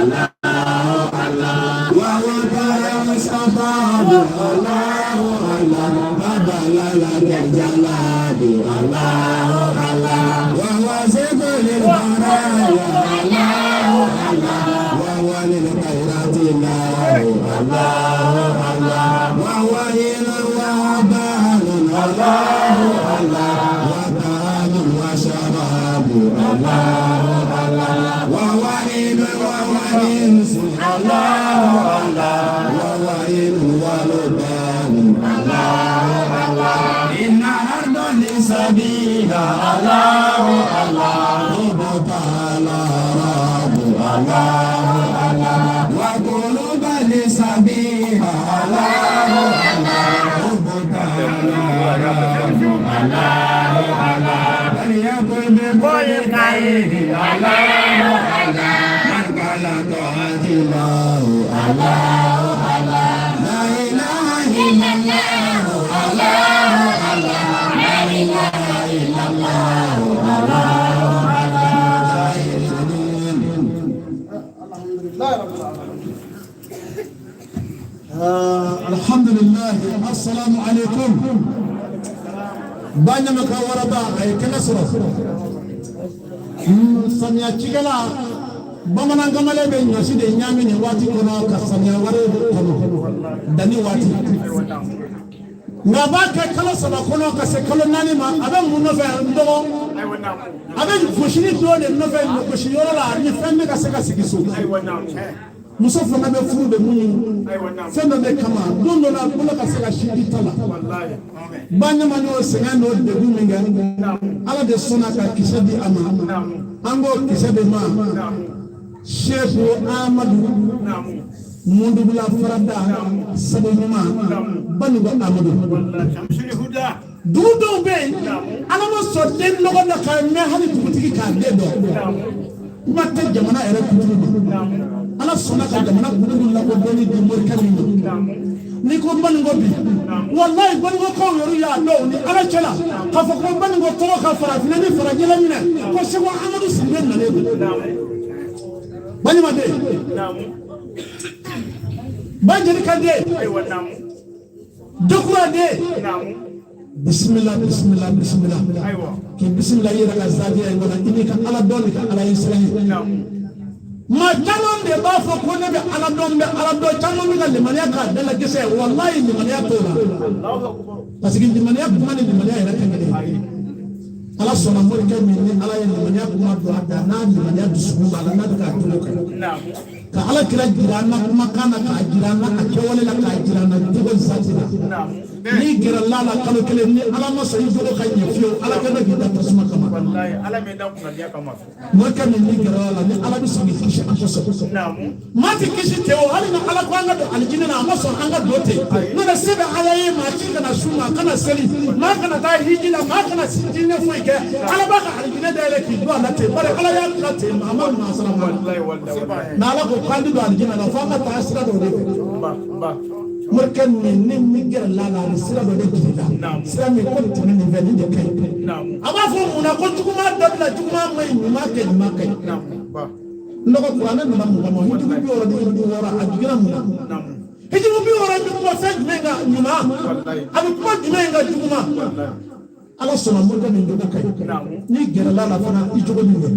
الله الله وهو الصفاد الله الله بابا الجلال الله الله وهو سيف للبرايا الله الله وهو للخيرات الله الله الله وهو إلى وبال الله الله وطعام وشراب الله الله وهو إلى وهو إنس الله الله وهو إلى ولبان الله الله إن أرض لسبيها الله الله وبطال رب الله الله وقلوب لسبيها الله الله وبطال رب الله الله فليكن بكل خير الله الله من قال طاعة الله الله الله لا إله إلا الله الله الله لا إله إلا الله الله الله. الحمد لله رب العالمين. الحمد لله. السلام عليكم. Baɲamaka waraba a ye kɛnɛ sɔrɔ. Samiya cikɛla bamanan kamalen bɛ ɲɔsi de ɲami nin waati kɔnɔ ka samiya wɛrɛ kɔnɔ danni waati, nka a b'a kɛ kalo 3 kɔnɔ ka se kalo 4 ma. A bɛ mun nɔfɛ n dɔgɔ? A bɛ gosili dɔ de nɔfɛ gosi yɔrɔ la ni fɛn bɛ ka se ka sigi so. Muso fana bɛ furu de mun fɛn dɔ de kama don dɔ la bolo ka se ka si i ta la. Baɲama y'o sɛgɛn n'o degun min kɛ, Ala de sɔnna ka kisɛ di a ma. An k'o kisɛ de ma Seku Amadu Mundugula Farada sabu ɲuman Baninko Amadu. Dugu dɔw bɛ yen, Ala ma sɔn den nɔgɔ la ka mɛn hali dugutigi k'a den dɔn. Kuma tɛ jamana yɛrɛ kuntigi ma. Ala sɔnna ka jamana kuntigi lakodɔnni di morikɛ min ma. N'i ko Baninko bi, walayi Baninkokaw yɛrɛ y'a dɔn ni Ala cɛla k'a fɔ ko Baninko tɔgɔ ka farafinna ni farajɛla minɛ ko Seko Amadu Sidibe nalen don. Baɲumaden Bajeli den Dokura den, bisimila bisimila bisimila k'i bisimila i yɛrɛ ka zaviya in kɔnɔ. I n'i ka Ala dɔn ni ka Ala ye siran ye. Maa caman de b'a fɔ ko ne bɛ Ala dɔn, n bɛ Ala dɔn. Caman bɛ ka limaniya k'a da la gɛsɛ. Walayi limaniya t'o la, parce que limaniya kuma ni limaniya yɛrɛ tɛ kelen ye. Ala sɔnna morikɛ min ni Ala ye limaniya kuma don a da n'a limaniya dusukun b'a la n'a bɛ k'a tulo kɛ ka Ala kira jira an na kumakan na, k'a jira an na a kɛwale la, k'a jira an na jogo zati la. N'i gɛrɛla la kalo 1 ni Ala ma sɔn i jogo ka ɲɛ fiyewu, Ala kɛ bɛ k'i da tasuma kama. Morikɛ min n'i gɛrɛla la ni Ala bɛ sɔn k'i kisi a kosɔn. Maa tɛ kisi ten o. Hali ni Ala ko an ka don alijinɛ na, a ma sɔn an ka don ten. N'o tɛ se bɛ Ala ye maa ci kana su, maa kana seli, maa kana taa hiji la, maa kana diinɛ foyi kɛ, Ala b'a ka alijinɛ dayɛlɛ k'i don a la ten. Bari Ala y'a tila ten, maa ma maa sara ma. Mɛ Ala ko k'an tɛ don alijinɛ la fo an ka taa sira dɔ de fɛ. Morikɛ min ni min gɛrɛla la, a bɛ sira dɔ de jira i la, sira min ko tɛmɛ nin fɛ, nin de ka ɲi. A b'a fɔ mun na ko juguman dabila, juguman ma ɲi, ɲuman kɛ, ɲuman ka ɲi. N dɔgɔ, kuranɛ nana mun kama? Hijibu 60 ni hijibu 6, a jiginna mun na? Hijibu 60 bɛ kuma fɛn jumɛn kan ɲuman? A bɛ kuma jumɛn kan juguman? Ala sɔnna morikɛ min jogo ka ɲi, n'i gɛrɛla la fana i jogo min ɲɛ.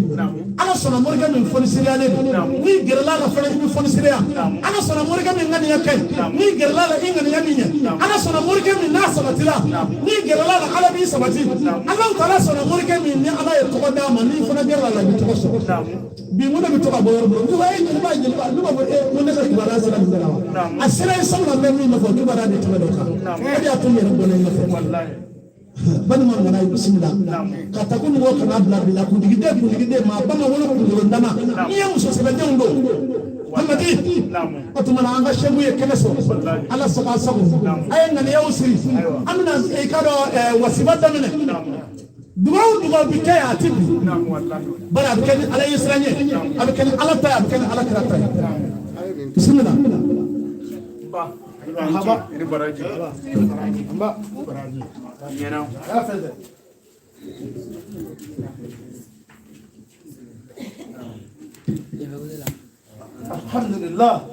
Ala sɔnna morikɛ min fɔnisiriyalen don, n'i gɛrɛla la fana i bɛ fɔnisiriya. Ala sɔnna morikɛ min ŋaniya ka ɲi, n'i gɛrɛla la i ŋaniya min ɲɛ. Ala sɔnna morikɛ min n'a sabatila, n'i gɛrɛla la Ala b'i sabati. Alahu taala sɔnna morikɛ min ni Ala ye tɔgɔ d'a ma, n'i fana gɛrɛla la i bɛ tɔgɔ sɔrɔ. Bi n ko ne bɛ to ka bɔ yɔrɔ dɔ, ne ko e jeliba jeliba, ne b'a fɔ e ko ne ka kibaruya sera nin bɛɛ la wa? A sera ye sabula n bɛ min nɔfɛ, kibaruya de tɛmɛ dɔ kan, o de y'a to n yɛrɛ bɔlen nɔfɛ. Balima nana ye bisimila ka ta ko mɔgɔw kana bila bila kuntigiden maa ba ma wolo kunkolo dama n'i ye muso sɛbɛdenw don Hamadi. O tuma na an ka sɛbu ye kɛnɛ sɔrɔ. Ala sago a sago. A ye ŋaniyaw siri. An bɛna i ka dɔn wasiba daminɛ. Dugawu dugawu bi kɛ yan, a ti bi bari a bɛ kɛ ni Ala ye siran ye, a bɛ kɛ ni Ala ta ye, a bɛ kɛ ni Ala kira ta ye. Bisimila. Alhamdulillah.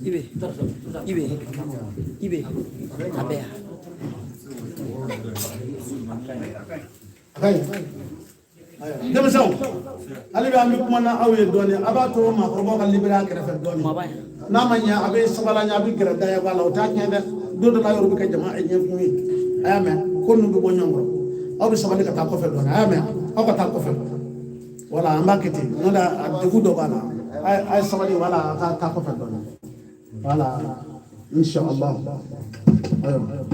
Ibe, Ibe, Ibe, a bɛ yan. Denmisɛnw, hali bi an bɛ kuma na aw ye dɔɔni, a b'a to maakɔrɔbaw ka libéré a kɛrɛfɛ dɔɔni. N'a ma ɲɛ, a bɛ sabali ɲɛ, a bɛ gɛrɛ dayaba la, o t'a tiɲɛ dɛ. Don dɔ la, yɔrɔ bɛ kɛ jama ɲɛkun ye. A y'a mɛn ko ninnu bɛ bɔ ɲɔgɔn kɔrɔ, aw bɛ sabali ka taa kɔfɛ dɔɔni. A y'a mɛn, aw ka taa kɔfɛ. Wala an b'a kɛ ten, n'o tɛ a degun dɔ b'a la. A ye sabali, wala a ka taa kɔfɛ dɔɔni. Wala inshallah. Ayiwa.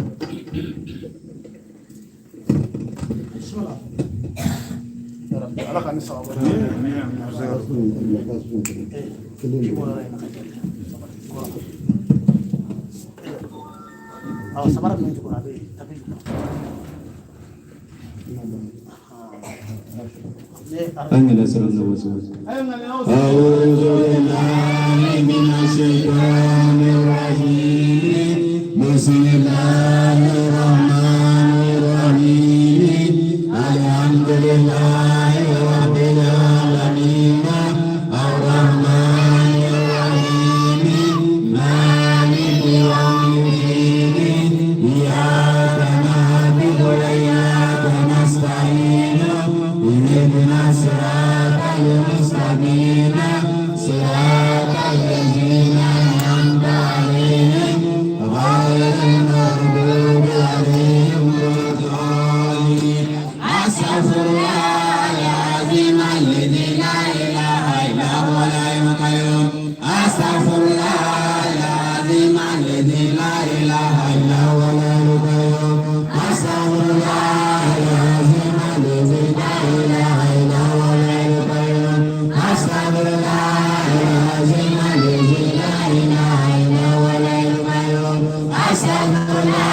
Bismillah. Ala ka ni sababu. Awɔ, samara min jukɔrɔ, a bɛ yen, tapi jukɔrɔ. أعوذ بالله من الشيطان الرجيم. بسم الله الرحمن الرحيم. الحمد لله رب العالمين الرحمن الرحيم مالك يوم الدين إياك نعبد وإياك نستعين اهدنا الصراط المستقيم صراط الذين أنعمت عليهم غير المغضوب عليهم ولا الضالين. أستغفر الله العظيم الذي لا إله إلا هو الحي القيوم. أستغفر الله العظيم الذي لا إله إلا هو الحي القيوم. أستغفر الله العظيم الذي لا إله إلا هو الحي القيوم. أستغفر الله العظيم الذي لا إله إلا هو الحي القيوم. أستغفر الله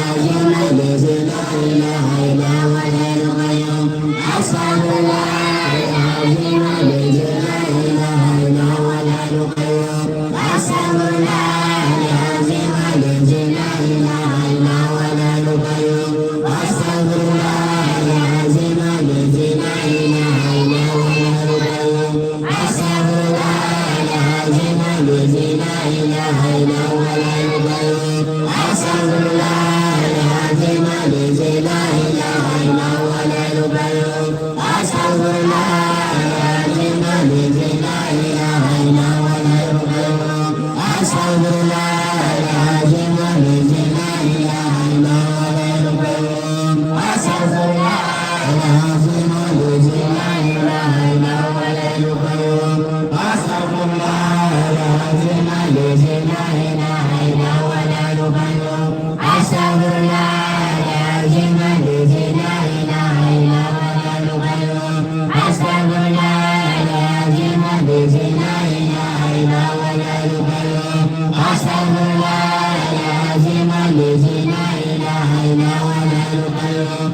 العظيم الذي لا إله إلا هو الحي القيوم. أستغفر الله العظيم الذي لا إله إلا هو الحي القيوم. أستغفر الله العظيم الذي لا إله إلا هو الحي القيوم. أستغفر الله العظيم الذي لا إله إلا هو الحي القيوم. أستغفر الله العظيم الذي لا إله إلا هو الحي القيوم. أستغفر الله العظيم الذي لا إله إلا هو الحي القيوم. أستغفر الله العظيم الذي لا إله إلا هو الحي القيوم. أستغفر الله العظيم الذي لا إله إلا هو الحي القيوم. أستغفر الله العظيم الذي لا إله إلا هو الحي القيوم. أستغفر الله العظيم الذي لا إله إلا هو الحي القيوم. أستغفر الله العظيم الذي لا إله إلا هو الحي القيوم. أستغفر الله العظيم الذي لا إله إلا هو الحي القيوم. أستغفر الله العظيم الذي لا إله إلا هو الحي القيوم.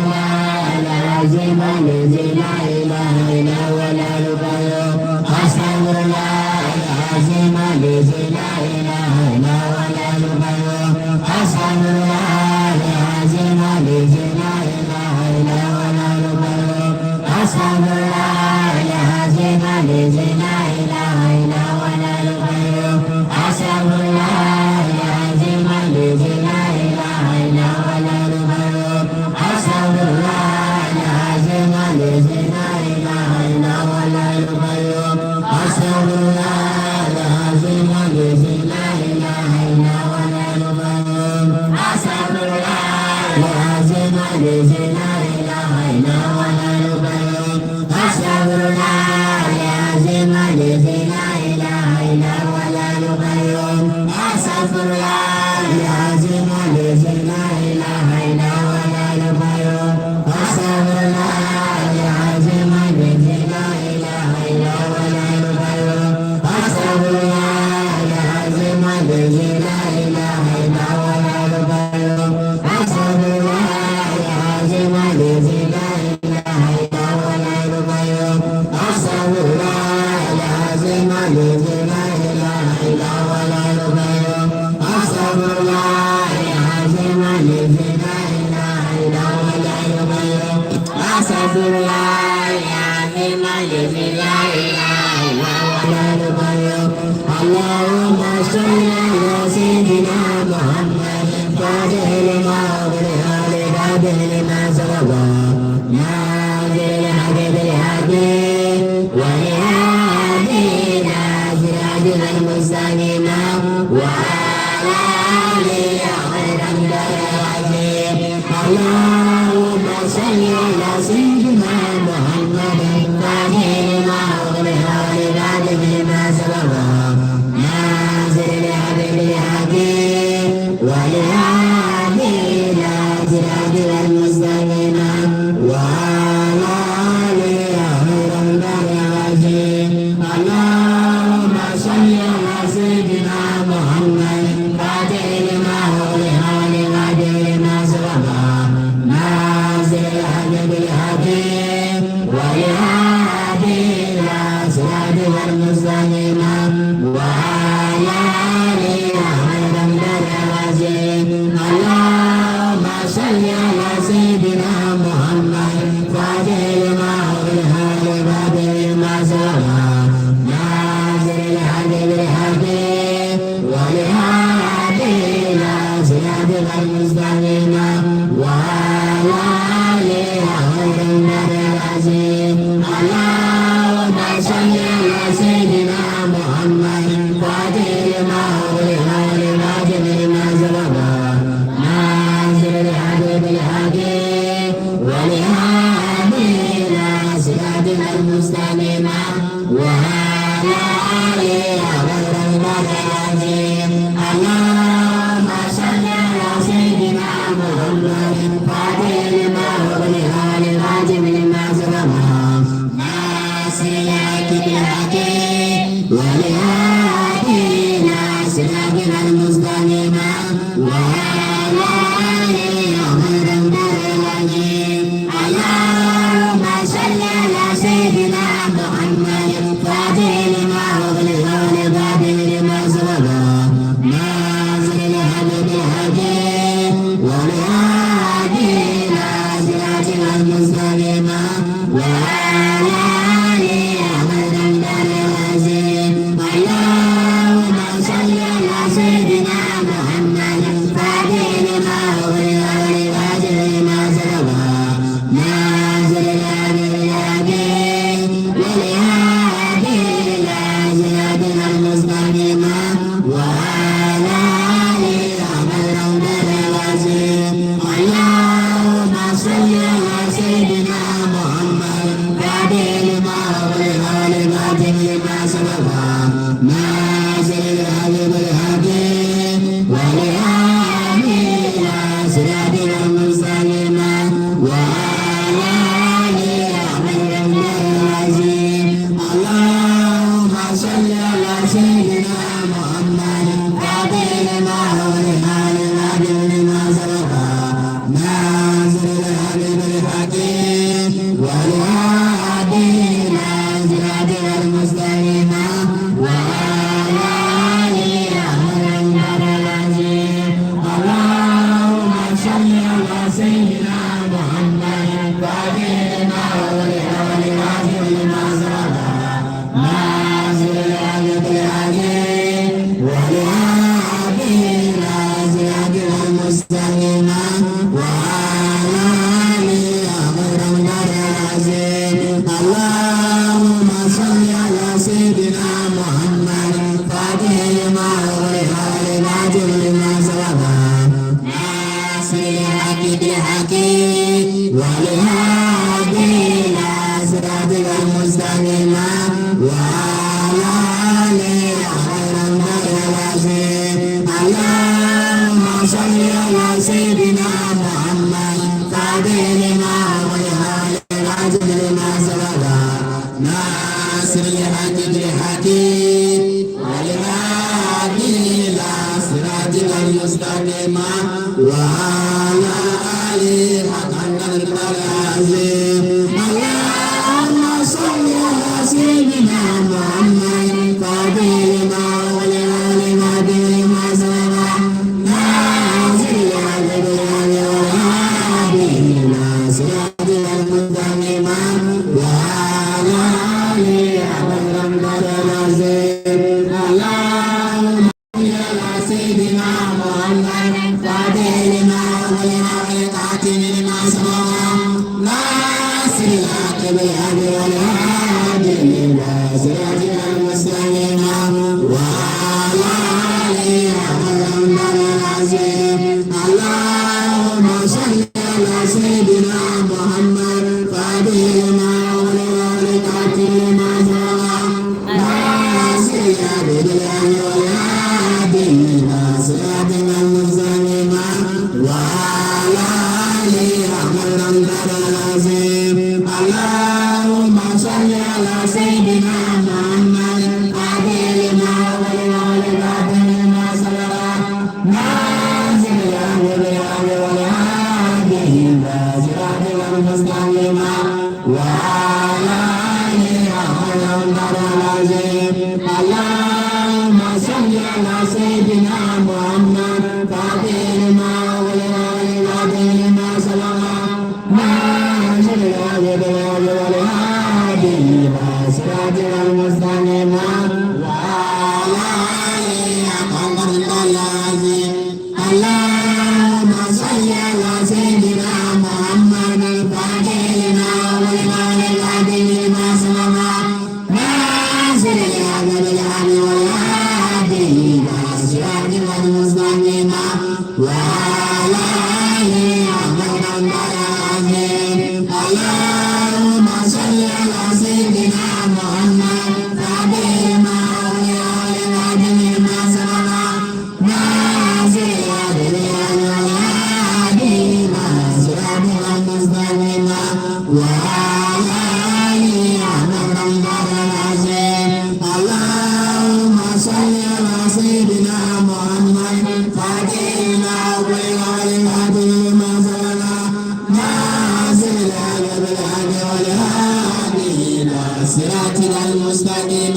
أستغفر الله العظيم الذي لا إله إلا هو الحي القيوم. أستغفر الله العظيم الذي لا إله إلا هو الحي القيوم. أستغفر الله العظيم الذي لا إله إلا هو الحي القيوم. أستغفر الله العظيم الذي لا إله إلا هو الحي القيوم. أستغفر الله العظيم الذي لا إله إلا هو الحي القيوم. أستغفر الله العظيم الذي لا إله إلا هو الحي القيوم. أستغفر الله العظيم الذي لا إله إلا هو الحي القيوم. أستغفر الله العظيم الذي لا إله إلا هو الحي القيوم. الذي لا إله إلا هو القيوم. اللهم صل على سيدنا محمد فاتح لما أغلق لبابه لما سبق ناظر الحق بالحق والهادي إلى صراطك المستقيم وعلى آله خير العظيم. اللهم صل على سيدنا محمد فاتح لما أغلق لبابه لما سبق ناظر الحق بالحق والهادي إلى صراطك المستقيم وعلى آله خير العظيم. اللهم صل على سيدنا محمد فاتح لما أغلق لبابه لما سبق ناصر الحق بالحق والهادي إلى صراطك المستقيم وعلى آله خير العظيم. اللهم صل على سيدنا محمد فاتح لما أغلق لبابه لما سبق ناصر الحق بالحق والهادي إلى صراطك المستقيم وعلى آله خير العظيم. اللهم صل على سيدنا محمد فاتح لما أغلق لبابه لما سبق ناصر الحق بالحق والهادي إلى صراطك المستقيم وعلى آله خير العظيم. اللهم صل على سيدنا محمد فاتح لما أغلق لبابه لما سبق ناصر الحق بالحق والهادي إلى صراطك المستقيم وعلى آله خير العظيم. اللهم صل على سيدنا محمد فاتح لما أغلق لبابه لما سبق ناصر الحق بالحق والهادي إلى صراطك المستقيم وعلى آله خير العظيم. اللهم صل على سيدنا محمد فاتح لما أغلق لبابه لما سبق ناصر الحق بالحق والهادي إلى صراطك المستقيم وعلى آله خير العظيم. اللهم صل على سيدنا محمد فاتح لما أغلق لبابه لما سبق ناصر الحق بالحق والهادي إلى صراطك المستقيم وعلى آله خير العظيم. اللهم صل على سيدنا محمد فاتح لما أغلق لبابه لما سبق ناصر الحق بالحق والهادي إلى صراطك المستقيم وعلى آله خير العظيم. اللهم صل على سيدنا محمد فاتح لما أغلق لبابه لما سبق ناصر الحق بالحق والهادي إلى صراطك المستقيم وعلى آله خير العظيم. اللهم صل على سيدنا محمد فاتح لما أغلق لبابه لما سبق ناصر الحق بالحق والهادي إلى صراطك المستقيم وعلى آله خير العظيم. اللهم صل على سيدنا محمد فاتح لما أغلق لبابه لما سبق ناصر الحق بالحق والهادي إلى صراطك المستقيم وعلى آله حق العظيم. اللهم صل على سيدنا محمد فاتح لما أغلق لبابه لما سبق ناصر الحق بالحق والهادي إلى صراطك المستقيم وعلى بالحق والهادي إلى صراطك المستقيم وعلى آله حق العظيم. اللهم صل على سيدنا محمد فاتح لما أغلق والخاتم لما سبق ناصر بالحق والهادي إلى صراطك المستقيم وعلى آله حق العظيم. اللهم صل على سيدنا محمد فاتح لما أغلق والخاتم لما سبق ناصر بالحق والهادي إلى صراطك المستقيم وعلى آله حق العظيم. اللهم صل على سيدنا محمد فاتح لما أغلق والخاتم لما سبق ناصر الحق بالحق والهادي إلى صراطك المستقيم وعلى آله حق العظيم. اللهم صل على سيدنا محمد الفاتح لما أغلق والخاتم لما سبق ناصر الحق بالحق والهادي إلى صراطك المستقيم وعلى آله حق العظيم. اللهم صل على سيدنا محمد فاتح لما أغلق والخاتم لما سبق ناصر الحق بالحق والهادي إلى صراطك المستقيم وعلى آله حق العظيم. اللهم صل على سيدنا محمد فاتح لما أغلق والخاتم لما سبق ناصر الحق بالحق والهادي إلى صراطك المستقيم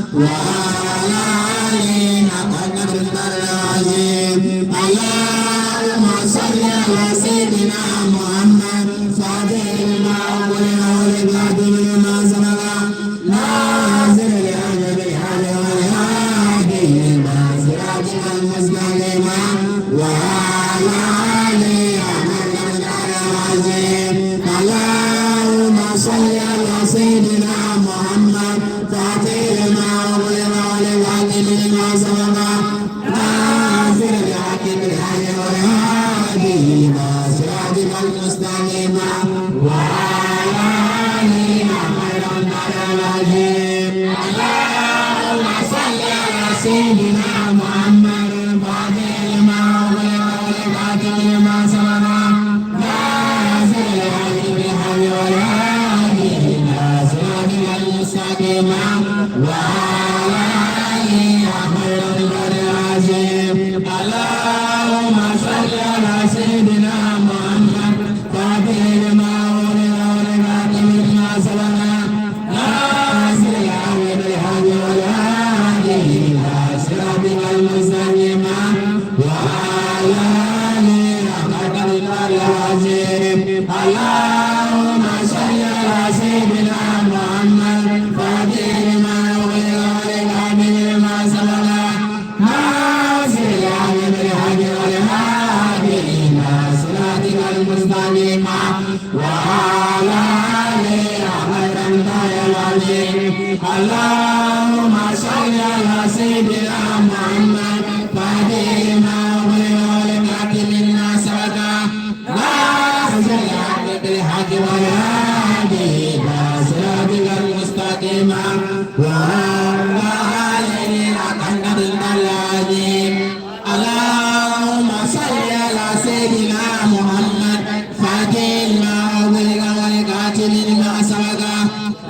وعلى آله حق العظيم. اللهم صل على سيدنا محمد فاتح لما أغلق والخاتم لما سبق ناصر الحق بالحق والهادي إلى صراطك المستقيم وعلى آله حق العظيم. اللهم صل على سيدنا محمد فاتح لما أغلق والخاتم لما سبق ناصر الحق بالحق والهادي إلى صراطك المستقيم وعلى آله حق العظيم. اللهم صل على سيدنا محمد فاتح لما أغلق والخاتم لما سبق ناصر الحق بالحق والهادي إلى صراطك المستقيم وعلى آله حق العظيم. اللهم صل على سيدنا محمد فاتح لما أغلق والخاتم لما سبق ناصر الحق بالحق والهادي إلى صراطك المستقيم وعلى آله حق العظيم. اللهم صل على سيدنا محمد فاتح لما أغلق والخاتم لما سبق ناصر الحق بالحق والهادي إلى صراطك المستقيم وعلى آله حق العظيم. اللهم صل على سيدنا محمد فاتح لما أغلق والخاتم لما سبق ناصر الحق بالحق والهادي إلى صراطك المستقيم وعلى آله حق العظيم. اللهم صل على سيدنا محمد فاتح لما أغلق والخاتم لما سبق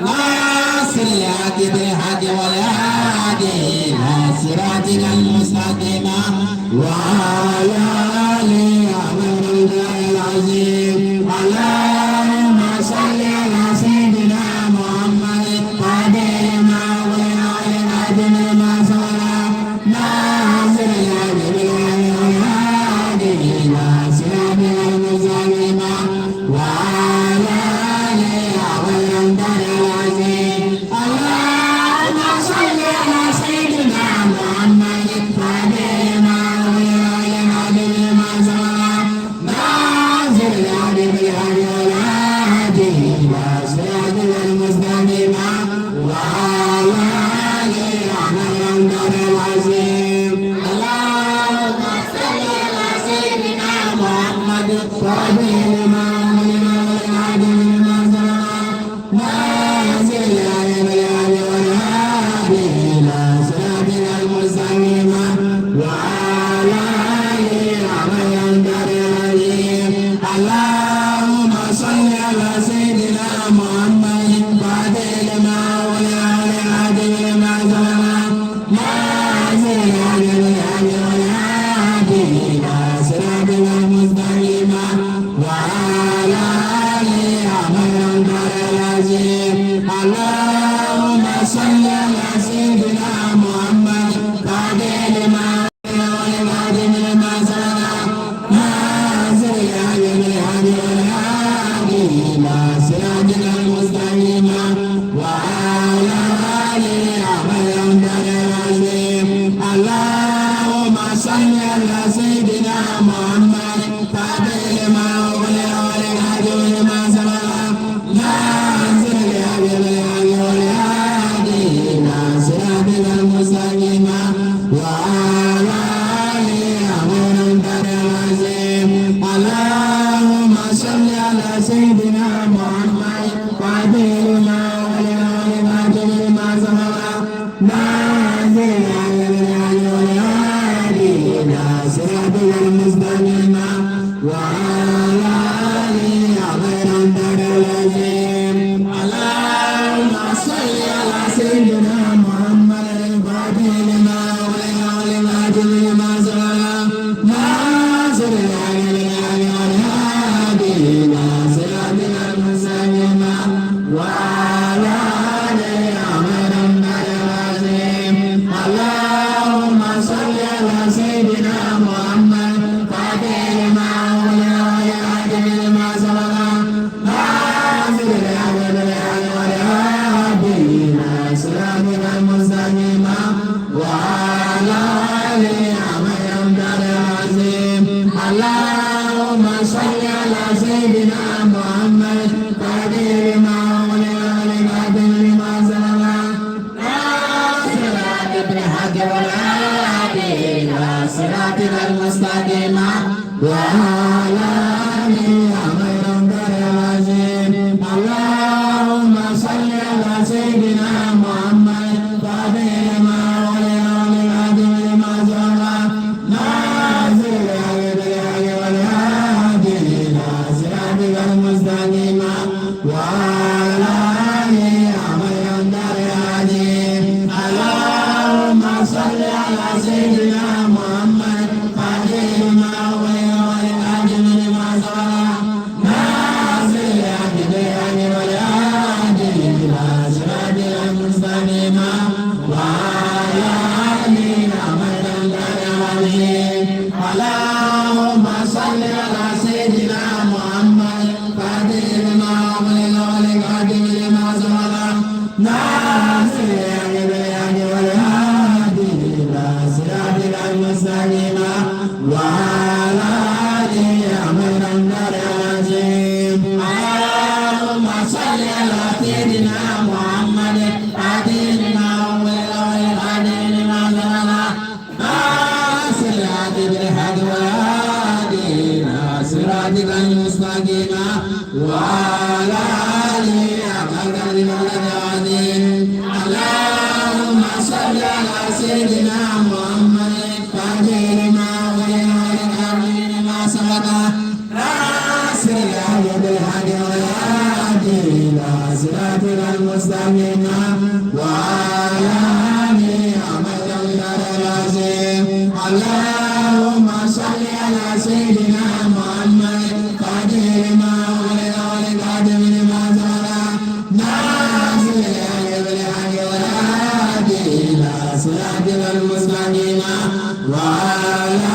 ناصر الحق بالحق والهادي إلى صراطك المستقيم وعلى آله حق العظيم. اللهم صل على سيدنا محمد فاتح لما أغلق والخاتم لما سبق ناصر الحق بالحق والهادي إلى صراطك المستقيم وعلى آله حق العظيم. اللهم صل على سيدنا محمد فاتح لما أغلق والخاتم صل على سيدنا محمد فاتح لما والهادي لما سبق ناصر الهادي بالهادي والهادي إلى صراطك المستقيم وعلى آله حق قدره العظيم. اللهم صل على سيدنا محمد فاتح لما أغلق والهادي لما سبق ناصر الهادي بالهادي والهادي إلى صراطك المستقيم وعلى آله حق قدره العظيم. اللهم صل على سيدنا محمد فاتح لما أغلق والهادي لما سبق ناصر الهادي بالهادي والهادي إلى صراطك المستقيم وعلى آله حق قدره العظيم. اللهم صل على سيدنا محمد الفاتح لما أغلق والهادي لما سبق ناصر الهادي بالهادي والهادي إلى صراطك المستقيم وعلى آله حق قدره العظيم. اللهم صل على سيدنا محمد فاتح لما أغلق والهادي لما سبق ناصر الهادي بالهادي والهادي إلى صراطك المستقيم وعلى آله حق قدره العظيم. اللهم صل على سيدنا محمد فاتح لما أغلق والهادي لما سبق ناصر الهادي بالهادي والهادي إلى صراطك المستقيم وعلى آله حق قدره العظيم. اللهم صل على سيدنا محمد فاتح لما أغلق والهادي لما سبق ناصر الهادي بالهادي والهادي إلى صراطك المستقيم وعلى آله حق قدره العظيم. اللهم صل على سيدنا محمد فاتح لما أغلق والهادي لما سبق ناصر الهادي بالهادي والهادي إلى صراطك المستقيم وعلى آله حق قدره العظيم. اللهم صل على سيدنا محمد فاتح لما أغلق والهادي لما سبق ناصر الهادي بالهادي والهادي إلى صراطك المستقيم وعلى آله حق قدره العظيم. اللهم صل على سيدنا محمد فاتح لما أغلق والهادي لما سبق ناصر الهادي بالهادي والهادي إلى صراطك المستقيم وعلى آله حق قدره العظيم. اللهم صل على سيدنا محمد فاتح لما أغلق والهادي لما سبق ناصر الهادي بالهادي والهادي إلى صراطك المستقيم وعلى آله حق قدره العظيم. اللهم صل على سيدنا محمد فاتح لما أغلق والهادي لما سبق ناصر الهادي بالهادي والهادي إلى صراطك المستقيم وعلى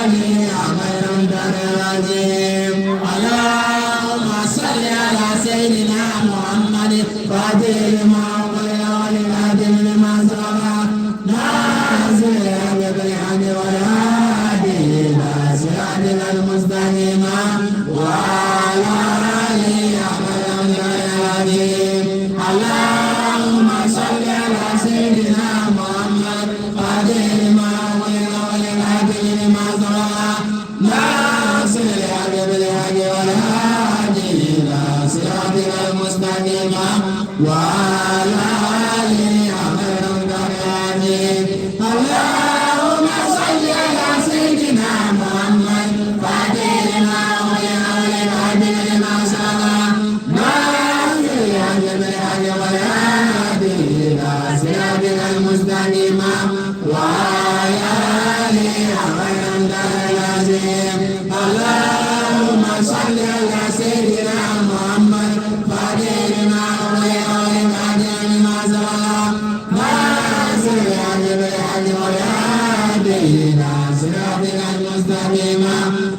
آله حق قدره العظيم. اللهم صل على سيدنا محمد فاتح لما أغلق والهادي لما سبق ناصر الهادي بالهادي والهادي إلى صراطك المستقيم وعلى آله حق قدره العظيم. اللهم صل على سيدنا محمد فاتح لما أغلق والهادي لما سبق ناصر الهادي بالهادي والهادي إلى صراطك المستقيم وعلى آله حق قدره العظيم. اللهم صل على سيدنا محمد فاتح لما أغلق والهادي لما سبق ناصر الهادي بالهادي والهادي إلى صراطك المستقيم وعلى آله حق قدره العظيم. اللهم صل على سيدنا محمد فاتح لما أغلق والهادي لما سبق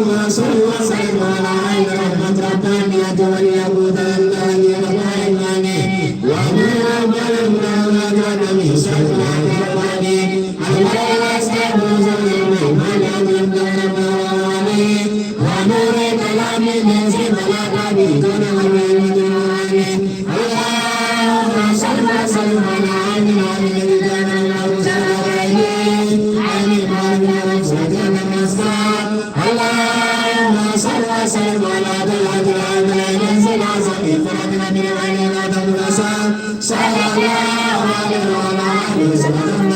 اللهم صل وسلم على عين رحمة ربانية واليهود والثانية والأيمان وما بلغنا ولدنا صلى الله ونور كلام الذي بلغ به دون اللهم صل وسلم على عين الذي كان اللهم صل وسلم على طلعة العالمين العظيم فرجنا من علينا صلى الله عليه وعلى آله وسلم.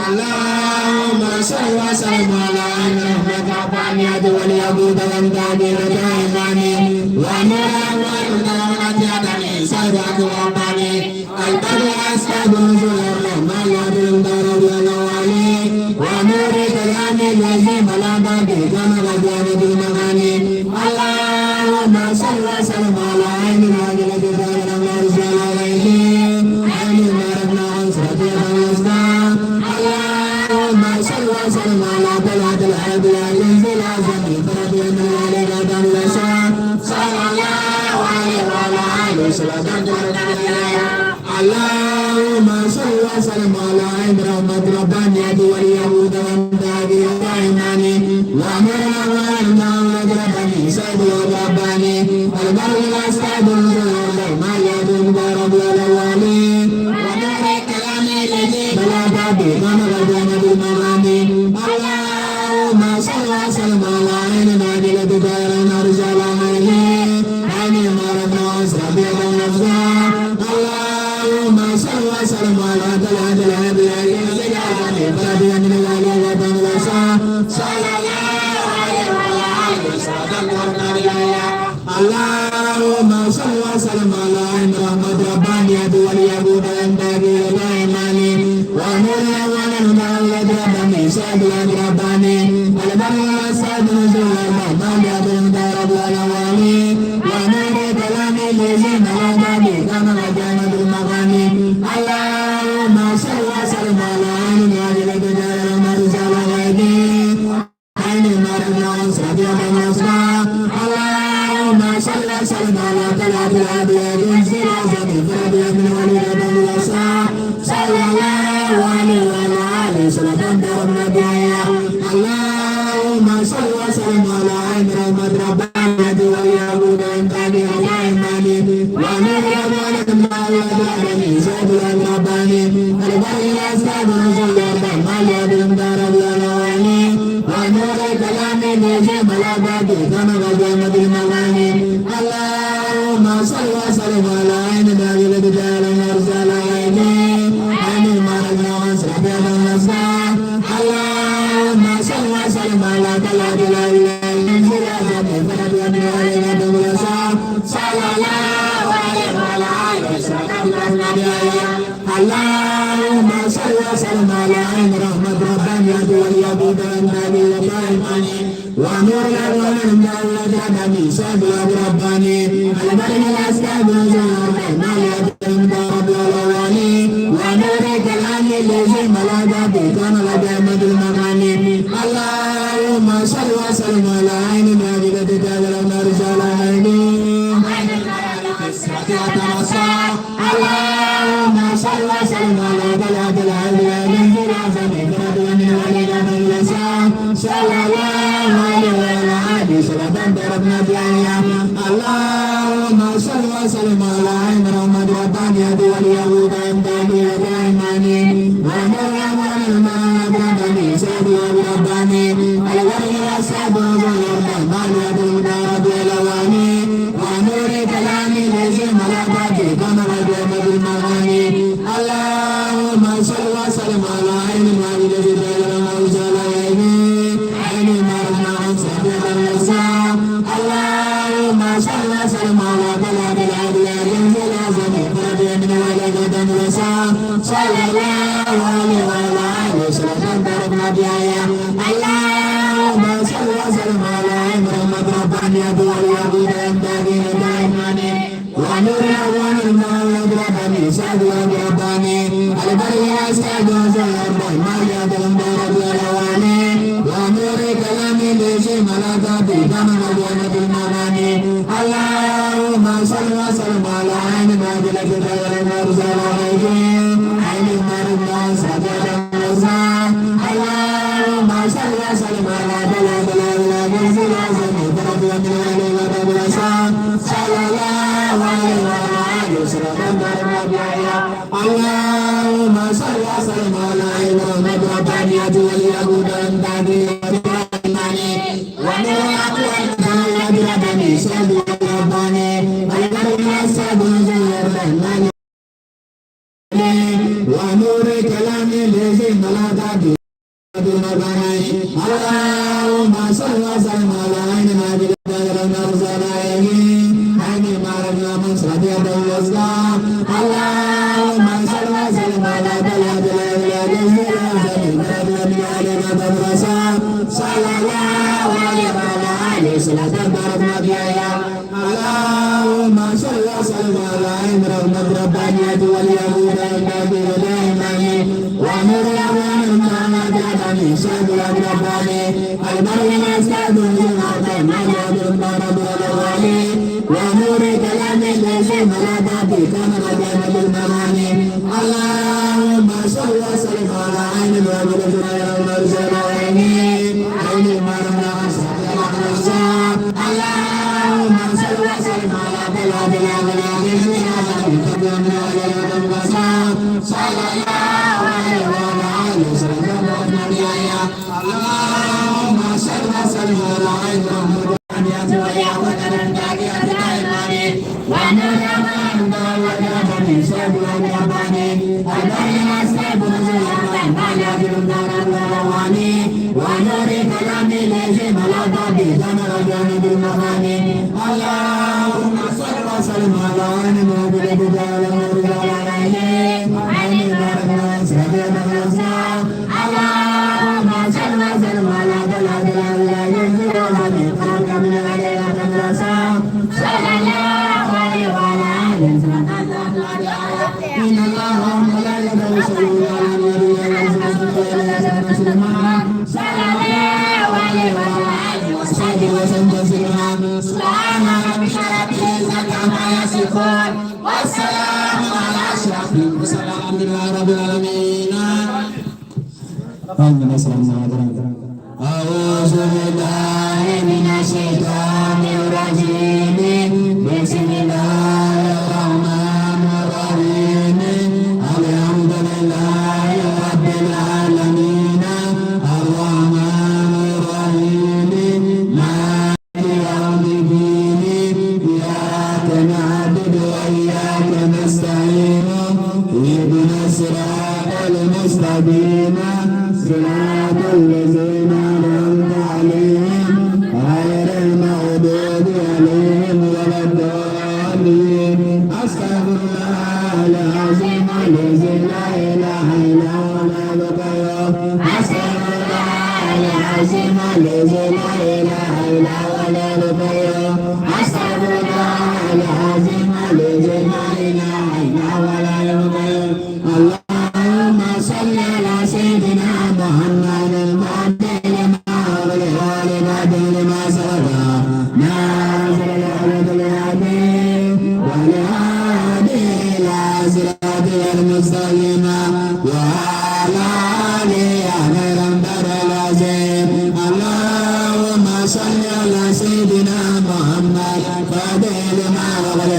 اللهم صل وسلم على عين رحمة ربانية واليهود والتابعين والإيمان ونور والدولة سادة رباني البر أسعد نزول الرحمن ونور كلام الذي بلغ به كما غدوان بالمغاني. اللهم صل وسلم على عين الذي كان الرسول عليه عين ربنا عنصرة الأسماء. اللهم صل وسلم على طلعة العبد العزيز العظيم فرد من عليك صلى الله عليه وعلى آله وسلم. اللهم صل وسلم على عين رحمة ربانية واليهود والتابعين والإيمان وأمرنا وأرنا ولدنا سيد الرباني البر الأستاذ ما يدوم رب العالمين ونور كلام الذي بلغ به كما غدانا بالمغاني. اللهم صل وسلم على عين نادلة دائرنا رجال عين مرضنا وأسرابية الأفزار. اللهم صل وسلم على طلعة العبد العزيز العظيم فرد من العلي صلى الله عليه وعلى آله وسلم. اللهم صل وسلم على عين رحمة ربانية واليهود والتابعين والإيمان ونور ونور رباني سيد رباني البر والسيد نزول الرحمن رب العالمين ونور كلام الذي بلغ به كما غدانا بالمغاني. اللهم صل وسلم على عين الذي جعل رسالة عين مرضنا وانصرف الأسماء. اللهم صل وسلم على طلعة العبد العزيز العظيم فرد من ولد الأسماء صلى الله عليه وعلى آله وسلم. اللهم صل وسلم على عين رحمة ربانية واليهود والتابعين والإيمان ونور ولدنا زاد الرباني البر الأستاذ رسول الرحمن ونور كلام الذي بلغ به كما غدانا بالمغاني. اللهم صل وسلم على عين الذي جعل الأرسال عين مرضنا وانصرف الأسماء. اللهم صل وسلم على طلعة العزيز العظيم فرد من علينا صلى الله عليه وعلى آله وسلم. اللهم صل وسلم على عين رحمة ربانية واليهود والتابعين والإيمان ونور الأولين رباني سيد رباني البر الأستاذ الرحمن رب العالمين ونور كلام الذي بلغ به كما غدانا بالمغاني. اللهم صل وسلم على عين الذي جعل رسالة اللهم صل وسلم على طلعة العبد العزيز العظيم فرد من ولد صلى الله عليه وعلى آله وسلم. اللهم صل وسلم على عين رحمة ربانية واليهود والتابعين والإيمان ونور رباني سيد رباني البر الأستاذ الرحمن رب العالمين ونور كلام الذي بلغ به كما غدانا بالمغاني. اللهم صل وسلم على عين الذي جعل رسالة عين مرضنا وانصرف الأسماء. اللهم صل وسلم على طلعة العبد العزيز العظيم فرد من ولد صلى الله عليه وعلى آله وسلم. اللهم صل وسلم على عين رحمة ربانية واليهود والتابعين والإيمان ونور رباني سيد رباني البر الأستاذ الرحمن رب العالمين ونور كلام الذي اللهم صل وسلم على عين ما بلغت المرسل عين المرضى سجد الرزاق. اللهم صل وسلم على بلد اللهم صل وسلم على إبراهيم ربانية واليهود ونور كلام الذي ملأ اللهم صل وسلم على عين ما اللهم صل وسلم على بلد صلى الله عليه وعلى آله وسلم. اللهم صل وسلم على عين رحمة ربانية واليهود ونور ونور كلام الذي ملأ بكم بالمعاني. اللهم صل وسلم على عين الوالد والمرسلين عين المرمى. اللهم صل وسلم على بلاد صلى الله عليه وعلى آله وسلم. اللهم صل وسلم على عين ونور كلام الذي ملأ بالمعاني. اللهم صل وسلم على عين اللهم صل وسلم على صلى الله عليه وعلى آله وسلم. إن الله وملائكته يصلون على النبي صلى الله عليه وعلى آله وصحبه وسلم تسليما. سبحان ربك رب العزة عما يصفون والسلام على أشرف المرسلين الحمد لله رب العالمين. أعوذ بالله من الشيطان الرجيم. بسم الله الرحمن الرحيم. الحمد لله رب العالمين الرحمن الرحيم مالك يوم الدين إياك نعبد وإياك نستعين اهدنا الصراط المستقيم صراط الذين أنعمت عليهم غير المغضوب عليهم ولا الضالين. أستغفر الله العظيم الذي لا إله إلا هو الحي أستغفر الله العظيم الذي لا إله إلا هو الحي أستغفر الله العظيم الذي لا إله إلا هو الحي. اللهم صل على سيدنا محمد المهدي لما أغلق لما سبق ناصر الحق الهادي والهادي إلى صراط المستقيم وعلى آله خير العظيم. اللهم صل على سيدنا محمد فاتح لما أغلق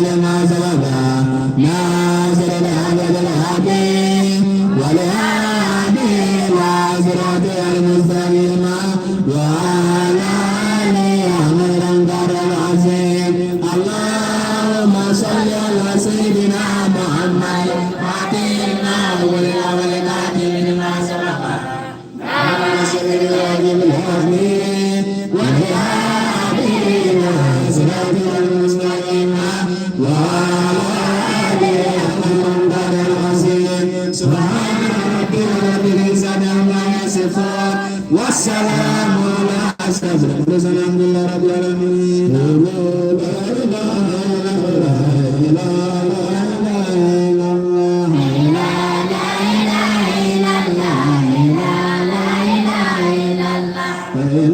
لما سبق ناصر الحق الهادي والهادي إلى صراط المستقيم وعلى آله خير العظيم. اللهم صل على سيدنا محمد فاتحنا والأولاد لما سبق ناصر الهادي والهادي إلى صراط المستقيم وعلى آله خير العظيم. سبحان ربك رب العزة عما يصفون والسلام على أشرف المرسلين الحمد لله رب العالمين. لا إله إلا الله لا إله إلا الله لا إله إلا الله.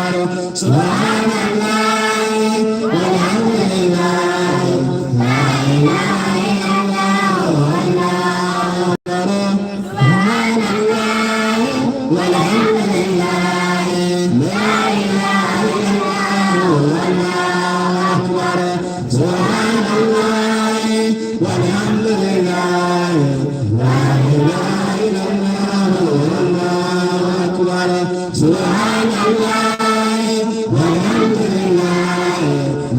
أكبر سبحان الله والحمد لله لا إله إلا الله والله أكبر سبحان الله والحمد لله لا إله إلا الله والله أكبر سبحان الله والحمد لله لا إله إلا الله والله أكبر سبحان الله والحمد لله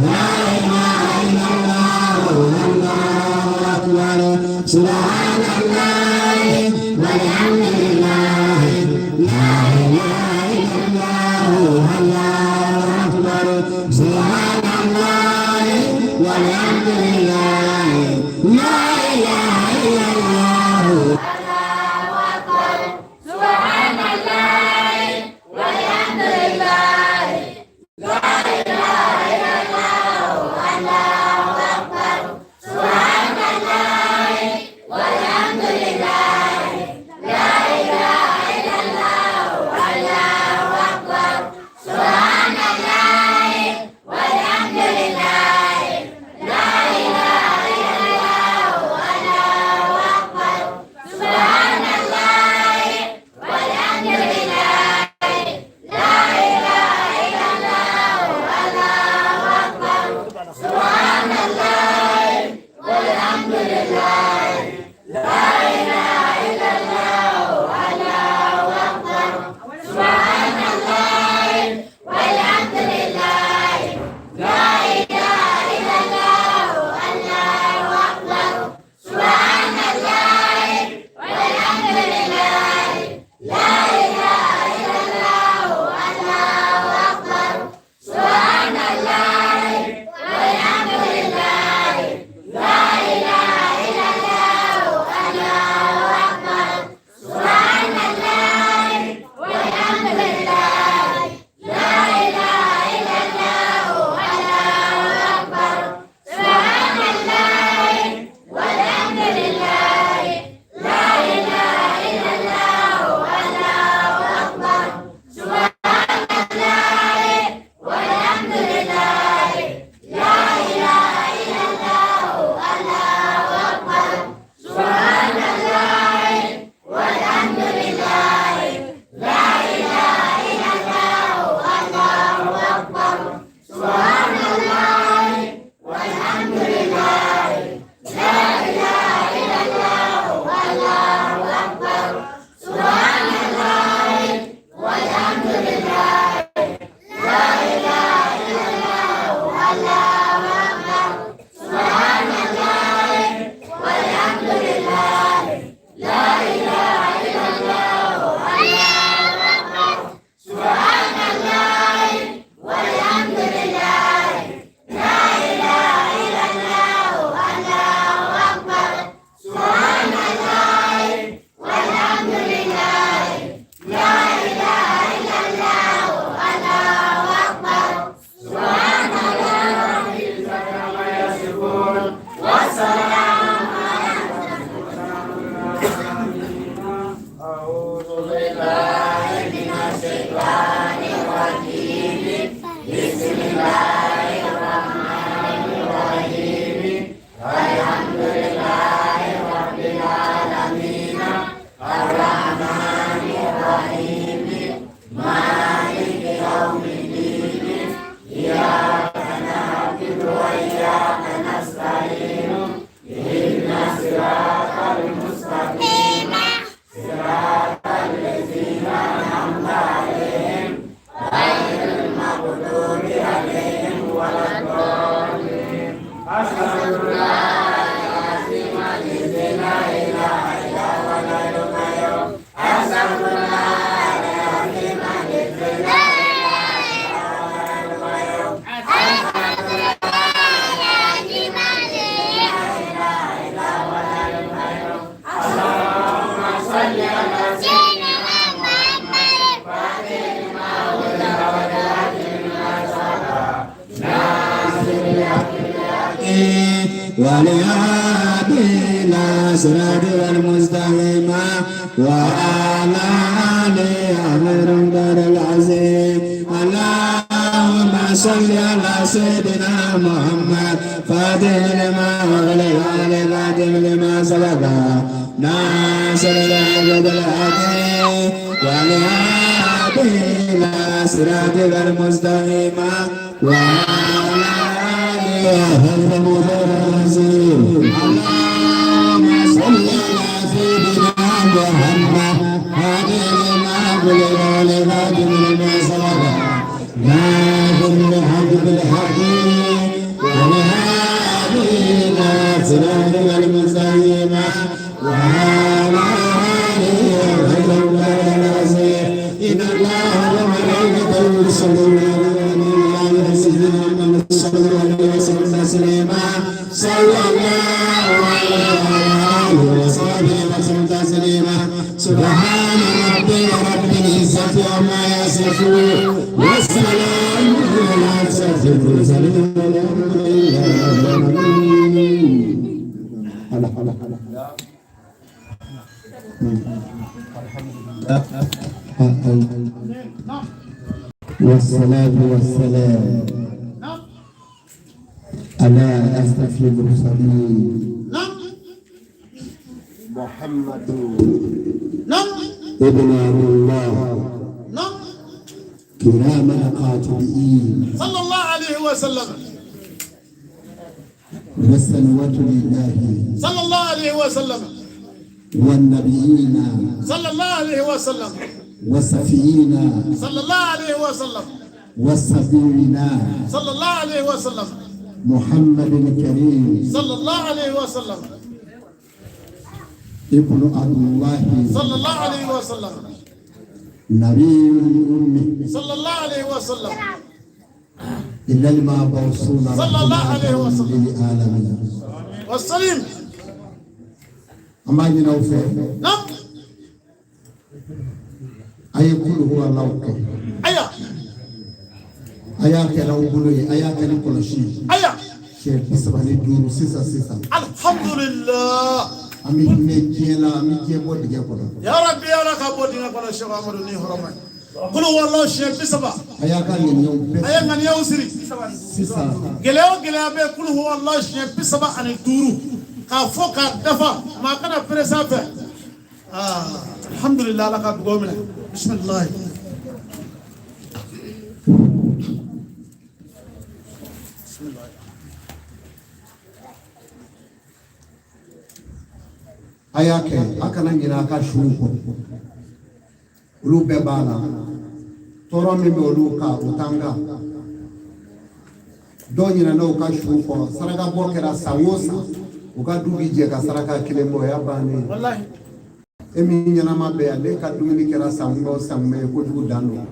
لا إله إلا الله والله أكبر سبحان الله والحمد لله لا إله إلا الله والله أكبر سبحان الله والحمد لله لا إله إلا الله. سبحان الله والحمد لله لا إله إلا الله والله أكبر سبحان الله والحمد لله لا إله إلا الله والله أكبر سبحان الله والحمد لله لا إله إلا الله والله أكبر سبحان الله والحمد لله لا إله إلا الله والله أكبر سبحان الله والحمد لله لا إله إلا الله والله أكبر سبحان الله والحمد لله لا إله إلا الله والله أكبر سبحان الله والحمد لله لا إله إلا الله والله أكبر سبحان الله والحمد لله لا إله إلا الله والله أكبر سبحان الله والحمد لله لا إله إلا الله والله أكبر سبحان الله والحمد لله لا إله إلا الله والله أكبر سبحان الله والحمد لله لا إله إلا الله والله أكبر سبحان الله والحمد لله لا إله إلا الله والله أكبر سبحان الله والحمد لله لا إله إلا الله والله أكبر سبحان الله والحمد لله لا إله إلا الله والله أكبر سبحان الله والحمد لله لا إله إلا الله والله أكبر سبحان الله والحمد لله لا إله إلا الله والله أكبر سبحان الله والحمد لله لا إله إلا الله والله أكبر سبحان الله والسلام على أعوذ بالله من الشيطان الرجيم بسم الله الرحمن الرحيم الحمد لله رب العالمين الرحمن الرحيم مالك يوم الدين إياك نعبد وإياك نستعين اهدنا الصراط المستقيم صراط الذين أنعمت عليهم غير المغضوب عليهم ولا الضالين. أستغفر الله العظيم الذي لا إله إلا هو الحي القيوم. أستغفر الله العظيم الذي لا إله إلا هو الحي القيوم. أستغفر الله العظيم الذي لا إله إلا هو الحي القيوم. اللهم صل على سيدنا محمد والهادي إلى صراط المستقيم وعلى آله خير العظيم. اللهم صل على سيدنا محمد فاتح لما أغلق والخاتم لما سبق ناصر الحق بالحق والهادي إلى صراطك المستقيم وعلى آله اللهم صل على سيدنا محمد فاتح لما أغلق والخاتم لما سبق ناصر الحق بالحق والهادي إلى صراطك المستقيم وعلى آله وصحبه. إن الله وملائكته يصلون على سيدنا محمد صلى الله عليه وسلم تسليما. صلى الله عليه وآله وصحبه وسلم تسليما. سبحان ربك رب العزة عما يصفون والسلام على المرسلين والحمد لله رب العالمين. والصلاة والسلام على أشرف المرسلين محمد ابن عبد الله كرام الكاتبين صلى الله عليه وسلم. والصلوات لله صلى الله عليه وسلم والنبيين صلى الله عليه وسلم والصفيين صلى الله عليه وسلم والصبيين صلى الله عليه وسلم محمد الكريم صلى الله عليه وسلم ابن عبد الله صلى الله عليه وسلم نبي الأمي صلى الله عليه وسلم إلا المبعوثون صلى الله عليه وسلم للعالمين والسليم. An b'a ɲini aw fɛ. Nam. A ye kulu huwa Alahu kɛ. Aya. A y'a kɛ n'aw bolo ye, a y'a kɛ ni kɔlɔsi ye. Aya. Siɲɛ 35 sisan sisan. Alhamdulillah. An bɛ hinɛ diɲɛ la, an bɛ diɲɛ bɔ dingɛ kɔnɔ. Ya Rabbi ala ka bɔ dingɛ kɔnɔ Cheikh Amadou ni hɔrɔma ye. Kulu wallahi siɲɛ 30. A y'a ka ŋaniyaw bɛɛ. A ye ŋaniyaw siri. Sisan. Gɛlɛya o gɛlɛya bɛ kulu wallahi siɲɛ 35. K'a fɔ k'a dafa maa kana presse a fɛ. Alhamdulillah ala ka dugawu minɛ. Bisimilahi. A y'a kɛ, a kana ɲinɛ a ka suw kɔ. Olu bɛɛ b'a la. Tɔɔrɔ min bɛ olu kan, o t'an kan. Dɔw ɲinɛna u ka suw kɔ. Saraka bɔ kɛra san o san. U ka du bi jɛ ka saraka kelen bɔ, o y'a bannen ye. Walahi. E min ɲɛnama bɛ yan, ne ka dumuni kɛra san o san ye, kojugu dan don.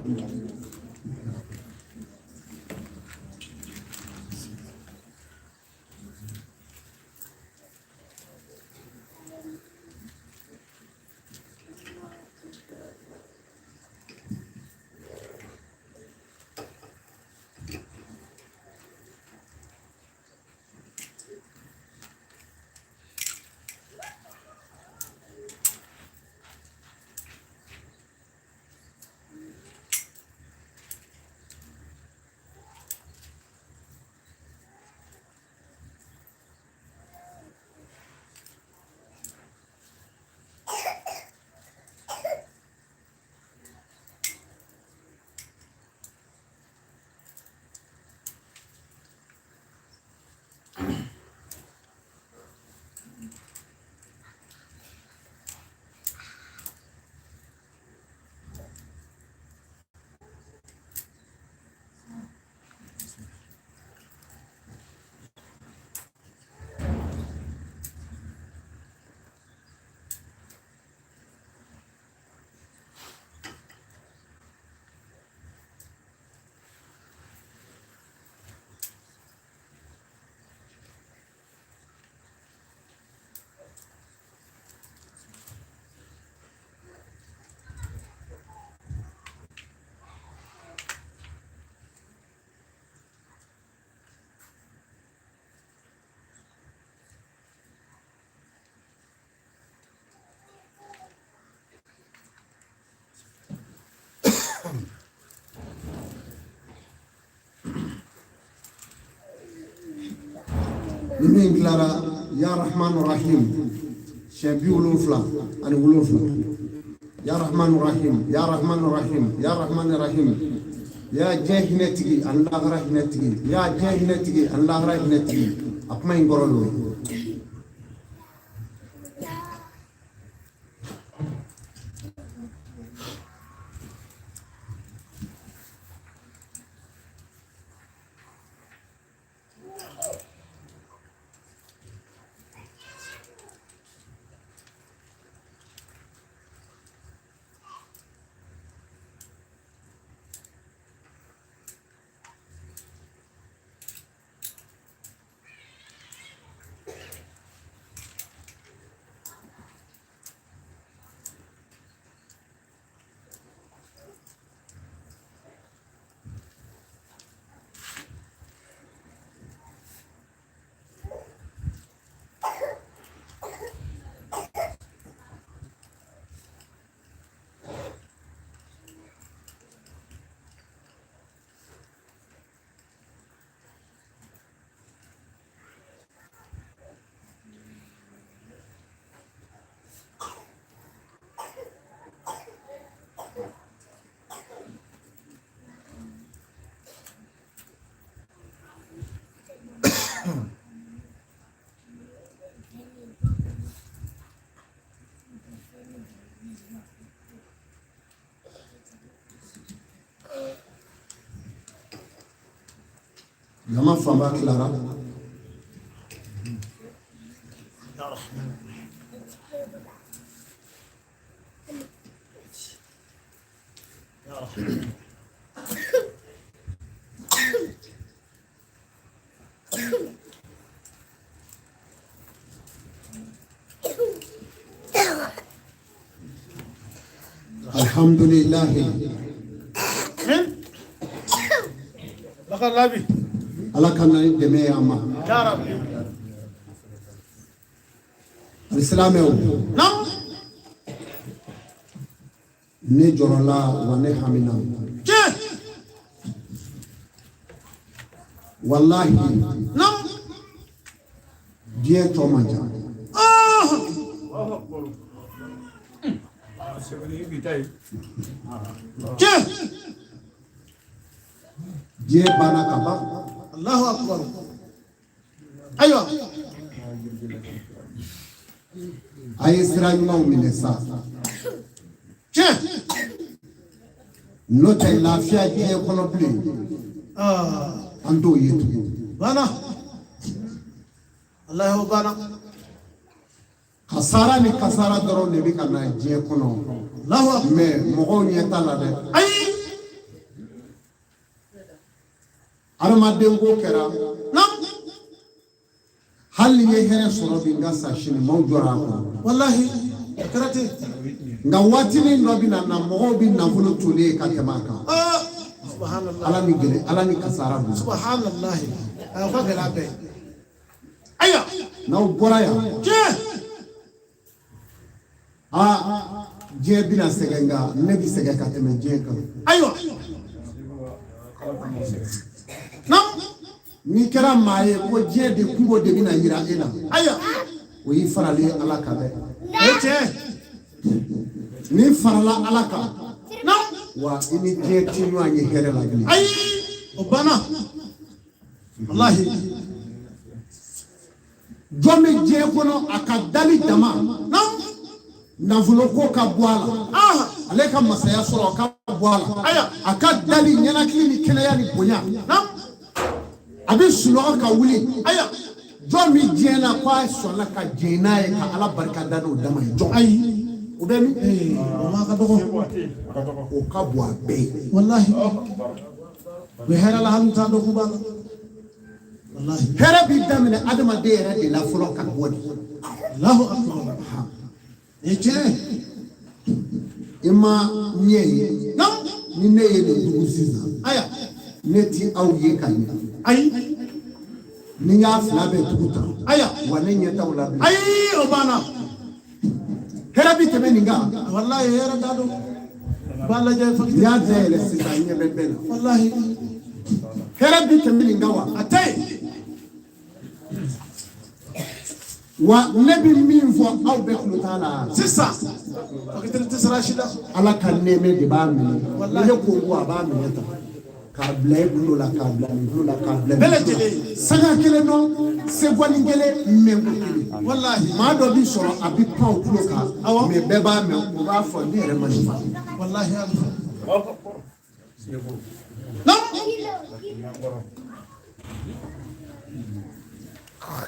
Ni min tilara ya Rahman Rahim siɲɛ 77, ya Rahman Rahim, ya Rahman Rahim, ya Rahman Rahim, ya diɲɛ hinɛ tigi ani lahara hinɛ tigi, ya diɲɛ hinɛ tigi ani lahara hinɛ tigi. A kuma in kɔrɔ y'o ye. Jama fanba tilara. Alhamdulillahi. Ala ka na ni dɛmɛ ye an ma. Alisilamɛw, ne jɔrɔla wa ne hamina. Walahi, diɲɛ tɔ man ca. Diɲɛ banna ka ban. Allahu akbar. Ayiwa. A ye sira ɲumanw minɛ sa. Tiɲɛ. N'o tɛ lafiya diɲɛ kɔnɔ bilen. An t'o ye tugun. Banna. Allahu banna. Kasara ni kasara dɔrɔn de bɛ ka na diɲɛ kɔnɔ. Allahu akbar. Mais mɔgɔw ɲɛ t'a la dɛ. Ayi. Adamaden ko kɛra. Hali ni ye hɛrɛ sɔrɔ bi n ka sa sini maaw jɔra a kɔnɔ. Walahi a kɛra ten. Nka waatinin dɔ bɛ na mɔgɔw bɛ nafolo tolen ye ka tɛmɛ a kan. Subhanallah. Ala ni gɛlɛ ala ni kasara bolo. Subhanallah. A ka gɛlɛ a bɛɛ ye. Ayiwa. N'aw bɔra yan. Tiɲɛ. Aa diɲɛ bɛna sɛgɛn nka ne bɛ sɛgɛn ka tɛmɛ diɲɛ kan. Ayiwa. N'i kɛra maa ye ko diɲɛ de kungo de bɛna yira e la. Ayiwa. O y'i faralen Ala kan dɛ. O ye tiɲɛ. N'i farala Ala kan. Wa i ni diɲɛ ti ɲɔgɔn ye hɛrɛ la bilen. Ayi o banna. Walahi. Jɔn bɛ diɲɛ kɔnɔ a ka dali dama. Nafolo ko ka bɔ a la. Ale ka masaya sɔrɔ a ka bɔ a la. Ayiwa. A ka dali ɲɛnakili ni kɛnɛya ni bonya. A bɛ sunɔgɔ ka wuli. Ayiwa. Jɔn min diɲɛ na k'a sɔnna ka jɛn n'a ye ka Ala barika da n'o dama ye jɔn. Ayi. O bɛ min? O ma ka dɔgɔ. O ka bon a bɛɛ ye. Walahi. U bɛ hɛrɛ la hali u t'a dɔn k'u b'a la. Walahi. Hɛrɛ b'i daminɛ adamaden yɛrɛ de la fɔlɔ ka bɔ de. Allahu akbar. Nin ye tiɲɛ ye. I ma ɲɛ ye. Ni ne ye nin dugu sisan. Ayiwa. Ne ti aw ye ka ɲɛ. Ayi. Ni n y'a fila bɛɛ tugu tan. Ayiwa. Wa ne ɲɛ t'aw la bilen. Ayi o banna. Hɛrɛ bi tɛmɛ nin kan. Walahi hɛrɛ t'a dɔn. B'a lajɛ N'i y'a dayɛlɛ sisan ɲɛ bɛ bɛɛ la. Walahi. Hɛrɛ bi tɛmɛ nin kan wa? A tɛ yen. Wa ne bɛ min fɔ aw bɛɛ tulo t'a la. Sisan fakitiri tɛ sara si la. Ala ka nɛɛmɛ de b'a minɛ. Ni ne ko ko a b'a minɛ tan k'a bila e bolo la, k'a bila nin bolo la, k'a bila nin bolo la. Bɛɛ lajɛlen. Sanga kelen dɔn, segɔni kelen, mɛnko kelen. Walahi. Maa dɔ bi sɔrɔ a bi pan o tulo kan. Awɔ. Mɛ bɛɛ b'a mɛn, o b'a fɔ ne yɛrɛ ma nin faamu. Walahi alifa. Naam.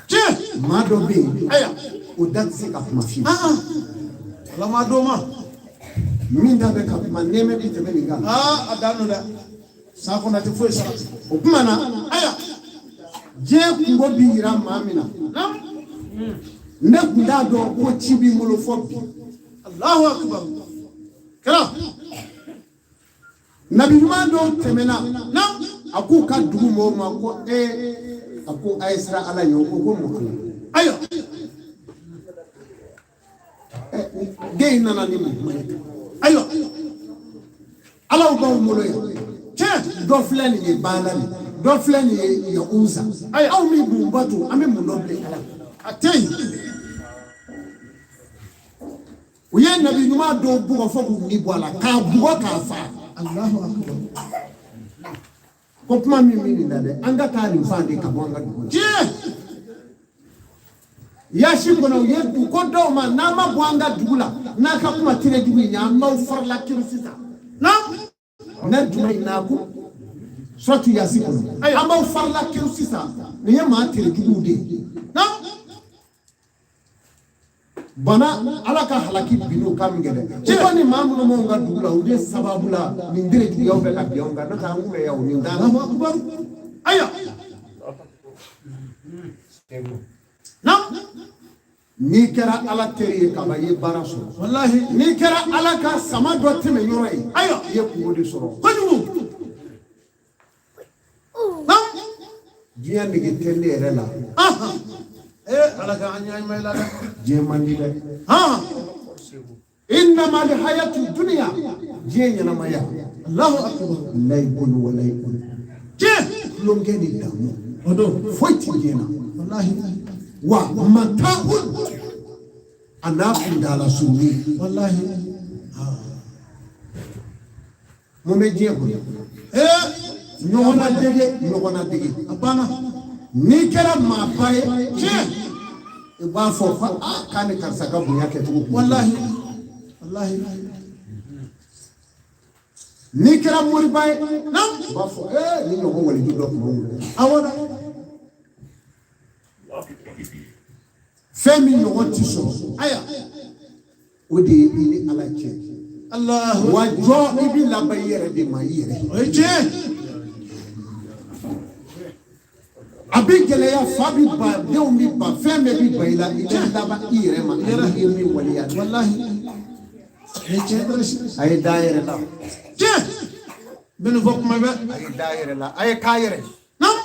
Tiɲɛ. Maa dɔ bɛ yen, Ayiwa. o da tɛ se ka kuma fiyewu. Ah. Ala ma d'o ma. Min da bɛ ka kuma, nɛɛmɛ bi tɛmɛ nin kan. Aa, a dan don dɛ. San kɔnɔ a tɛ foyi sara. O kuma na, Ayiwa. diɲɛ kungo bi yira maa min na. Naam. Ne tun t'a dɔn ko ci b'i bolo fɔ bi. Allahu akbar. Kɛra. Nabi ɲuman dɔw tɛmɛna. Naam. A k'u ka dugu mɔgɔw ma ko ee, a ko a ye siran Ala ɲɛ. O ko ko mun Ala? Ayiwa. Den in nana ni mun kuma ye? Ayiwa. Alaw b'anw bolo yan. Tiɲɛ. Dɔ filɛ nin ye baala nin, dɔ filɛ nin ye Yahuza. Ayiwa. Aw min b'u bato, an bɛ mun dɔn bilen Ala? A tɛ yen. U ye nabi ɲuman dɔw bugɔ fo k'u ni bɔ a la, k'a bugɔ k'a fa. Allahu akbar. Ko kuma min bɛ nin na dɛ, an ka taa nin fan de ka bɔ an ka dugu la. Tiɲɛ. Yaasi kɔnɔ, u ye u ko dɔw ma, n'an ma bɔ an ka dugu la, n'a ka kuma tɛnɛ jugu in ye, an b'aw farala kiri sisan. Naam. Ne jumɛn in na ko suratu Yaasi kɔnɔ, Ayiwa. an b'aw farala kiri sisan. Nin ye maa tere juguw de ye. Naam. Bana Ala ka halaki bin'u kan min kɛ dɛ, o ko ni maa minnu b'anw ka dugu la, u de sababu la nin tere juguyaw bɛ ka bin anw kan, n'o tɛ an kun bɛ yan o nin t'an la. Allahu akbar. Ayiwa. Naam. N'i kɛra Ala teri ye kaban, i ye baara sɔrɔ. Walahi. N'i kɛra Ala ka sama dɔ tɛmɛ yɔrɔ ye, Ayiwa. i ye kungo de sɔrɔ. Kojugu. Naam. Diɲɛ nege tɛ ne yɛrɛ la. Ahan. Ee, Ala ka an ɲɛ ɲuman la dɛ. Diɲɛ man di dɛ. Han. Innama alhayatu dunya, diɲɛ ɲɛnamaya. Allahu akbar. Layibun wa layibun. Tiɲɛ. Tulonkɛ ni damu. O don. Foyi ti diɲɛ na. Walahi. Wa mata'un, a n'a kuntaala surunni. Walahi. Mun bɛ diɲɛ kɔnɔ? Ee. Ɲɔgɔnna dege, ɲɔgɔnna dege. A banna. N'i kɛra maaba ye, Tiɲɛ. i b'a fɔ ko aa, k'a ni karisa ka bonya kɛcogo kun. Walahi. Walahi. N'i kɛra moriba ye, Naam. u b'a fɔ ee, ni ɲɔgɔn waliju dɔ tun b'anw bolo. Awɔ dɛ. Fɛn min ɲɔgɔn ti sɔrɔ, Ayiwa. o de ye i ni Ala cɛ. Allahu. Wa jɔ, i bi laban i yɛrɛ de ma, i yɛrɛ. O ye tiɲɛ. A bi gɛlɛya, fa bi ban, denw bi ban, fɛn bɛɛ bi ban i la, i bɛ laban i yɛrɛ ma, ani i ye min waleya. Walahi. O ye tiɲɛ dɛ. A ye da yɛrɛ la. Tiɲɛ. N bɛ nin fɔ kuma bɛɛ. A ye da yɛrɛ la. A ye k'a yɛrɛ. Naam.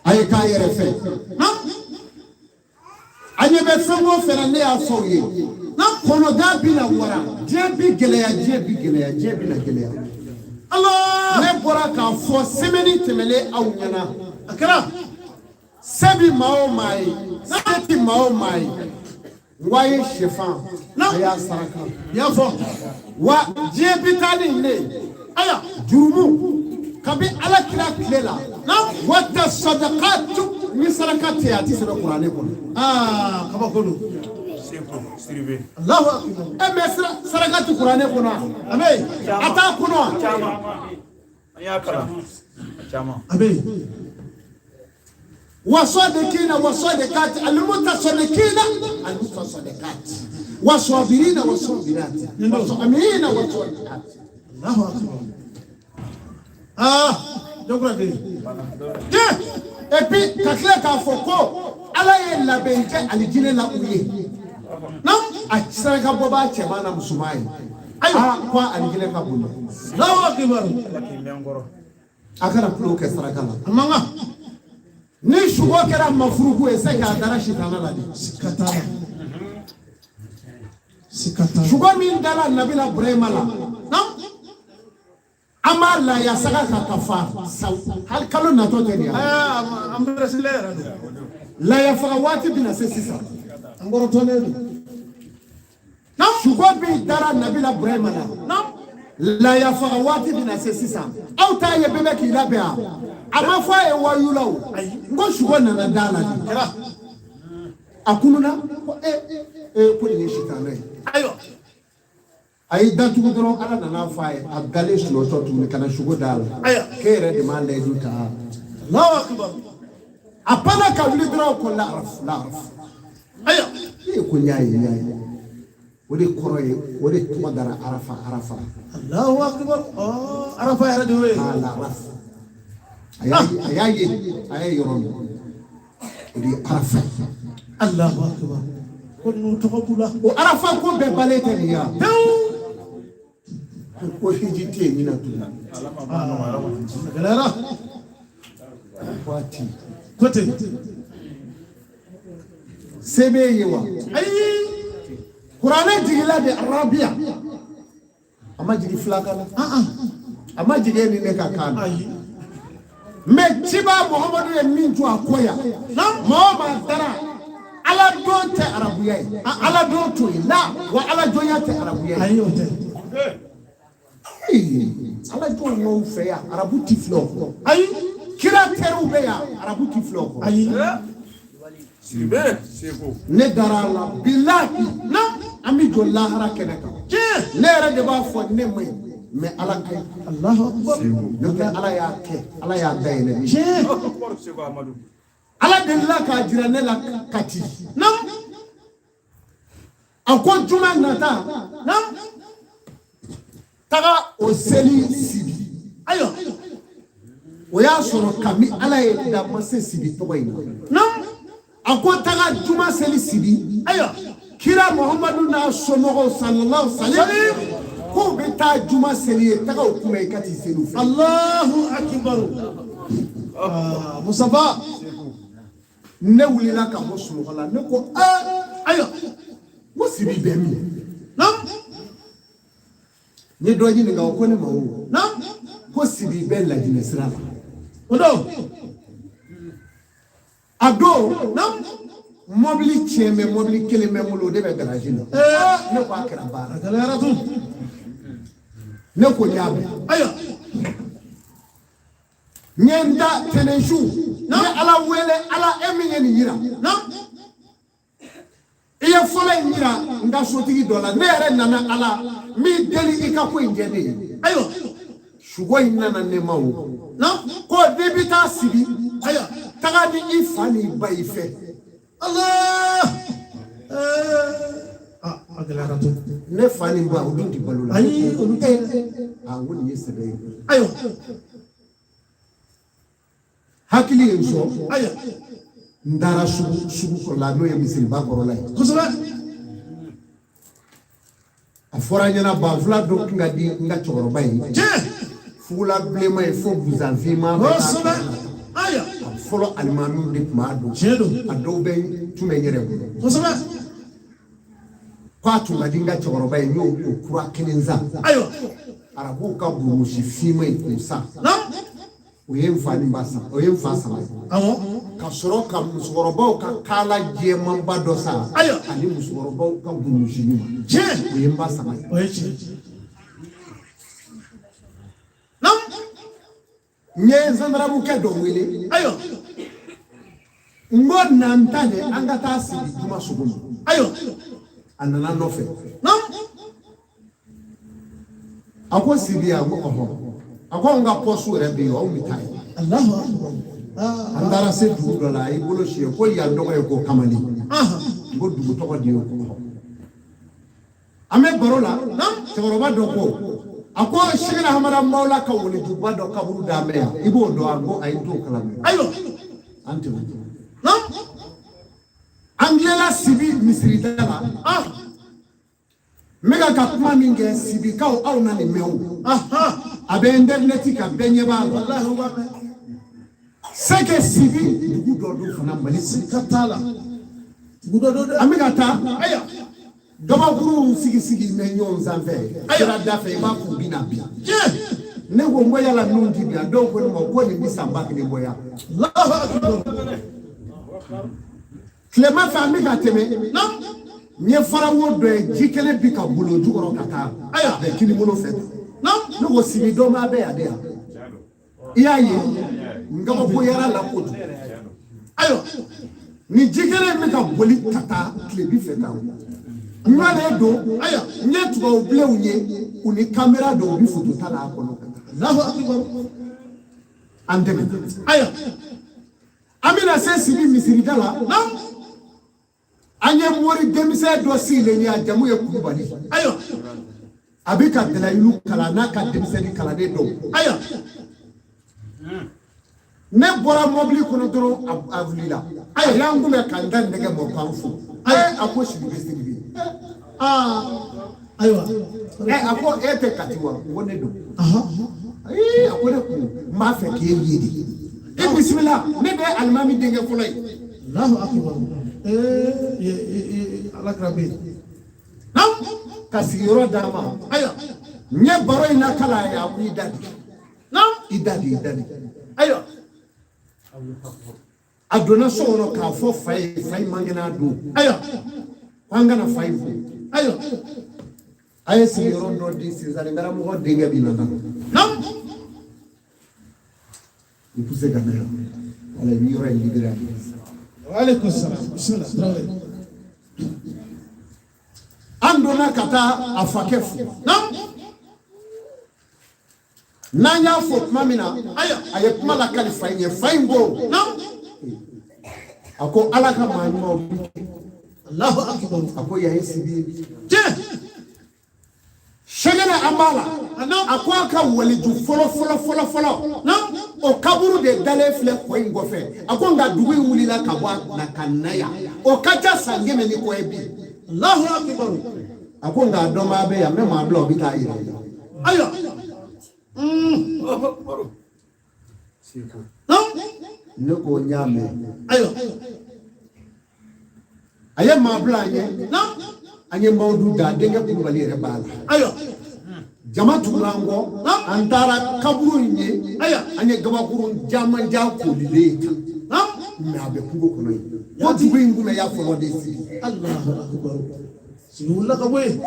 A ye k'a yɛrɛ fɛ. Naam. A ɲɛ bɛ fɛn o fɛn na, ne y'a fɔ aw ye. Naam. Kɔnɔda bi na wara, diɲɛ bi gɛlɛya, diɲɛ bi gɛlɛya, diɲɛ bi na gɛlɛya. Allah. Ne bɔra k'a fɔ semaine tɛmɛnen aw ɲɛna. A kɛra. Se bi maa o maa ye, se ti maa o maa ye, n ko a ye sɛfan, a y'a saraka. I y'a fɔ. Wa diɲɛ bi taa ni ne ye. Ayiwa. Jurumu kabi Ala kira tile la. Naam. Wata sadakatu, ni saraka tɛ yen, a ti sɛbɛn kuranɛ kɔnɔ. Aa, kabako don. Allahu akbar. E mɛ saraka ti kuranɛ kɔnɔ wa? A bɛ yen. A t'a kɔnɔ wa? An y'a kalan caman. A bɛ yen. Wasadikina wasadikati almutasadikina almutasadikati wasabirina wasabirati wasamina wasabirat. Allahu akbar. Aa, dɔkura de. Tiɲɛ. Et puis ka tila k'a fɔ ko Ala ye labɛn kɛ alijinɛ la u ye. Naam. A saraka bɔ b'a cɛman na musoman ye. Ayiwa. Ko alijinɛ ka bon dɛ. Allahu akbar. Ala k'i mɛn kɔrɔ. A kana tulon kɛ saraka la. A man kan. Ni sugo kɛra mafuruku ye, c'est k'a dara sitana la de. Siga t'a la. Siga t'a la. Sugo min dala Nabila Burahima la, Naam. an b'a laya saga kan ka fa saw, hali kalo natɔ tɛ nin ye. Aa, an bɛrɛsila yɛrɛ don. Laya faga waati bɛna se sisan. An kɔrɔtɔlen don. Suko min dara Nabila Burahima la, laya faga waati bɛna se sisan. Aw t'a ye, bɛɛ bɛ k'i labɛn. A ma fɔ a ye wayu la o. N ko suko nana da la de. A kununa ko e e, ko nin ye sitanɛ ye. Ayiwa. A y'i datugu dɔrɔn, Ala nana fɔ a ye, a galen sunɔtɔ tuguni ka na suko da la. Ayiwa. K'e yɛrɛ de m'a layidu ta. Allahu akbar. A panna ka wuli dɔrɔn, ko laaraf laaraf. Ayiwa. E ko n y'a ye, n y'a ye. O de kɔrɔ ye, o de tɔgɔ dara Arafa, Arafa. Allahu akbar. Ɔ, Arafa yɛrɛ de y'o ye. A laaraf, a y'a ye, a ye yɔrɔ min, o de ye Arafa ye. Allahu akbar, ko ninnu tɔgɔ b'u la. O Arafa ko bɛɛ balen tɛ nin ye wa? Pewu. Ko hiji tɛ yen ɲinan tuguni. Ala ma ba nɔgɔyara ma. A gɛlɛyara. Waati. Ko ten. Se b'e ye wa? Ayi. Kuranɛ jigila de arabiya, a ma jigin filakan na, a ma jigin e ni ne ka kan na. Ayi. Mɛ ciba Muhamadu ye min to a kɔ yan, maa o maa dara Ala dɔn tɛ arabuya ye, Ala dɔn to yen la wa, Ala jɔnya tɛ arabuya ye. Ayi, o tɛ. Ee, Ala jɔn y'aw fɛ yan, arabu ti filɛ o kɔrɔ. Ayi. Kira teriw bɛ yan, arabu ti filɛ o kɔrɔ. Ayi. Sidibe Seko. Ne dara a la, bilahi, an bɛ jɔ lahara kɛnɛ kan. Tiɲɛ. Ne yɛrɛ de b'a fɔ ne ma ɲi, mɛ Ala ka ɲi. Allahu akbar. N'o tɛ, Ala y'a kɛ, Ala y'a dayɛlɛ ne ye. Tiɲɛ. Akbar Seko Amadu. Ala delila k'a jira ne la Kati. A ko juma nata, taga o seli Sibi. Ayiwa. O y'a sɔrɔ kami Ala ye da ma se Sibi tɔgɔ in na. A ko taga juma seli Sibi. Ayiwa. Kira Muhamadu n'a somɔgɔw sallallahu salim k'u bɛ taa juma seli ye, taga o kunbɛn, i ka t'i seli u fɛ. Allahu akbar. Ah, Mustafa. Ne wulila ka bɔ sunɔgɔ la, ne ko aa, Ayiwa. n ko Sibi bɛ min? N ye dɔ ɲininka, o ko ne ma o ko Sibi bɛ Lajinɛ sira la. O don. A don mɔbili tiɲɛ bɛ, mɔbili kelen bɛ n bolo, o de bɛ garaji la. Ne ko a kɛra baara. A gɛlɛyara tun. Ne ko n y'a mɛn. Ayiwa. N ye n da tɛnɛnsu, n ye Ala wele: Ala, e min ye nin yira, i ye fɔlɔ in yira n ka sotigi dɔ la, ne yɛrɛ nana, Ala n b'i deli, i ka ko in jɛ ne ye. Ayiwa. Sugo in nana ne ma o ko n'i bɛ taa Sibi, Ayiwa. taga ni i fa n'i ba i fɛ. Allah. Ah, a gɛlɛyara tun. Ne fa ni ba, o dun tɛ balo la. Ayi, olu tɛ. A n ko nin ye sɛbɛ ye. Ayiwa. Hakili ye n sɔn. Ayiwa. N taara sugu kɔrɔla, n'o ye misiriba kɔrɔla ye. Kosɛbɛ. A fɔra n ɲɛna, banfula dɔ tun ka di n ka cɛkɔrɔba ye. Tiɲɛ. Fugula bilenman ye fo busan finman bɛ k'a Kosɛbɛ. kɔrɔ la. Ayiwa. A fɔlɔ alimamiw de tun b'a dɔn. Tiɲɛ don. A dɔw bɛ tun bɛ n yɛrɛ bolo. Kosɛbɛ. K'a tun ka di n ka cɛkɔrɔba ye, n y'o o kura kelen san. Ayiwa. Arabuw ka burusi finman in k'o san. O ye n fa ni ba san, o ye n fa saba ye. Awɔ. Ka sɔrɔ ka musokɔrɔbaw ka kaala jɛmanba dɔ san. Ayiwa. Ani musokɔrɔbaw ka burusi ɲuman. Tiɲɛ. O ye n ba saba ye. O ye tiɲɛ. N ye zandaramukɛ dɔ wele. Ayiwa. N ko na n ta dɛ, an ka taa sigi juma sugu ma. Ayiwa. A nana n nɔfɛ. A ko Sibi yan, ko ɔhɔn. A ko anw ka pɔsu yɛrɛ bɛ yen, anw bɛ taa yen. Allahu akbar. Ah. An taara se dugu dɔ la, a y'i bolo siɲɛ ko yan tɔgɔ ye ko kamalen. N ko dugu tɔgɔ de ye ko. An bɛ baro la, cɛkɔrɔba dɔ ko, a ko Sɛkina Hamada Mawula ka welejuba dɔ kaburu d'an bɛ yan, i b'o dɔn? A ko ayi, n t'o kalama. Ayiwa. An tɛmɛ. An tilala Sibi misirida la. N bɛ ka kuma min kɛ, Sibikaw, aw na nin mɛn o. A bɛ intɛrinɛti kan, bɛɛ ɲɛ b'a la. Walahi, o b'a mɛn. C'est que Sibi dugu dɔ don fana Mali kɔnɔ. Siga t'a la. Dugu dɔ don dɛ. An bɛ ka taa. Ayiwa. Gabakuruw sigi sigi bɛ ɲɔgɔn sanfɛ. Sira da fɛ, i b'a fɔ u bɛ na bi. Tiɲɛ. Ne ko n ko yala ninnu ti bi yan? Dɔw ko ne ma ko nin bɛ san 1000 bɔ yan. Allahu akbar. Tilema fɛ an bɛ ka tɛmɛ, n ye farawo dɔ ye, ji kelen bi ka bolo jukɔrɔ ka taa. Ayiwa, a bɛ kini bolo fɛ. Ne ko Sibi dɔ b'a bɛ yan de yan. I y'a ye, n kabakoyara la kojugu. Ayiwa, nin ji kelen bɛ ka boli ka taa tilebi fɛ tan. N ɲɔlen don. Ayiwa, n ye tubabubilenw ye, u ni kamera dɔw bi foto ta la a kɔnɔ ka taa. Allahu akbar. An tɛmɛ. Ayiwa. An bɛna se Sibi misirida la. An ye mori denmisɛn dɔ sigilen ye, a jamu ye Kulubali. Ayiwa. A bɛ ka dalayilu kalan n'a ka denmisɛnnin kalannen dɔw. Ayiwa. Ne bɔra mɔbili kɔnɔ dɔrɔn, a wulila. A y'an kunbɛn k'an da nɛgɛ mɔ k'an fo. A ko Sidibe, Sidibe. Aa, ayiwa. A ko e tɛ Kati wa? N ko ne don. Ayi, a ko ne kun n b'a fɛ k'e ye de. E bisimila, ne de ye alimami denkɛ fɔlɔ ye. Allahu akbar. Ee, Ala kɛra bɛ yen. Ka sigiyɔrɔ d'a ma. Ayiwa. N ye baro in lakala a ye, a ko i da di. I da di, i da di. Ayiwa. A donna so kɔnɔ k'a fɔ fa ye, fa in man kɛnɛ a don. Ayiwa. Ko an kana fa in fo. Ayiwa. A ye sigiyɔrɔ dɔ di sisan, karamɔgɔ denkɛ bi nana. I pousse ka na yan. Wala, i bɛ yɔrɔ in libéré a ye. Wa aleykum salam. Bisimilah, Tarawele. An donna ka taa a fakɛ fo. N'an y'a fɔ tuma min na, Ayiwa. a ye kuma lakali fa in ye. Fa in ko, a ko Ala ka maa ɲumanw bi kɛ. Allahu akbar. A ko yan ye Sibi ye. Tiɲɛ. Sɛgɛnɛ an b'a la. A ko a ka waliju fɔlɔ fɔlɔ fɔlɔ fɔlɔ, o kaburu de dalen filɛ kɔ in kɔfɛ. A ko nka dugu in wulila ka bɔ a la ka na yan, o ka ca san 100 ni kɔ ye bi. Allahu akbar. A ko nka a dɔnbaa bɛ yan, n bɛ maa bila o bɛ taa yira i la. Ayiwa. Ne ko n y'a mɛn. Ayiwa. A ye maa bila an ɲɛ. An ye Mawudu da, denkɛ Kulubali yɛrɛ b'a la. Ayiwa. Jama tugura an kɔ, an taara kaburu in ye. Ayiwa. An ye gabakurun jamanjan kolilen ye tan, mɛ a bɛ kungo kɔnɔ yen. Ko dugu in kun bɛ y'a fɔlɔ de sigi. Allahu akbar. Sibi wulila ka bɔ yen.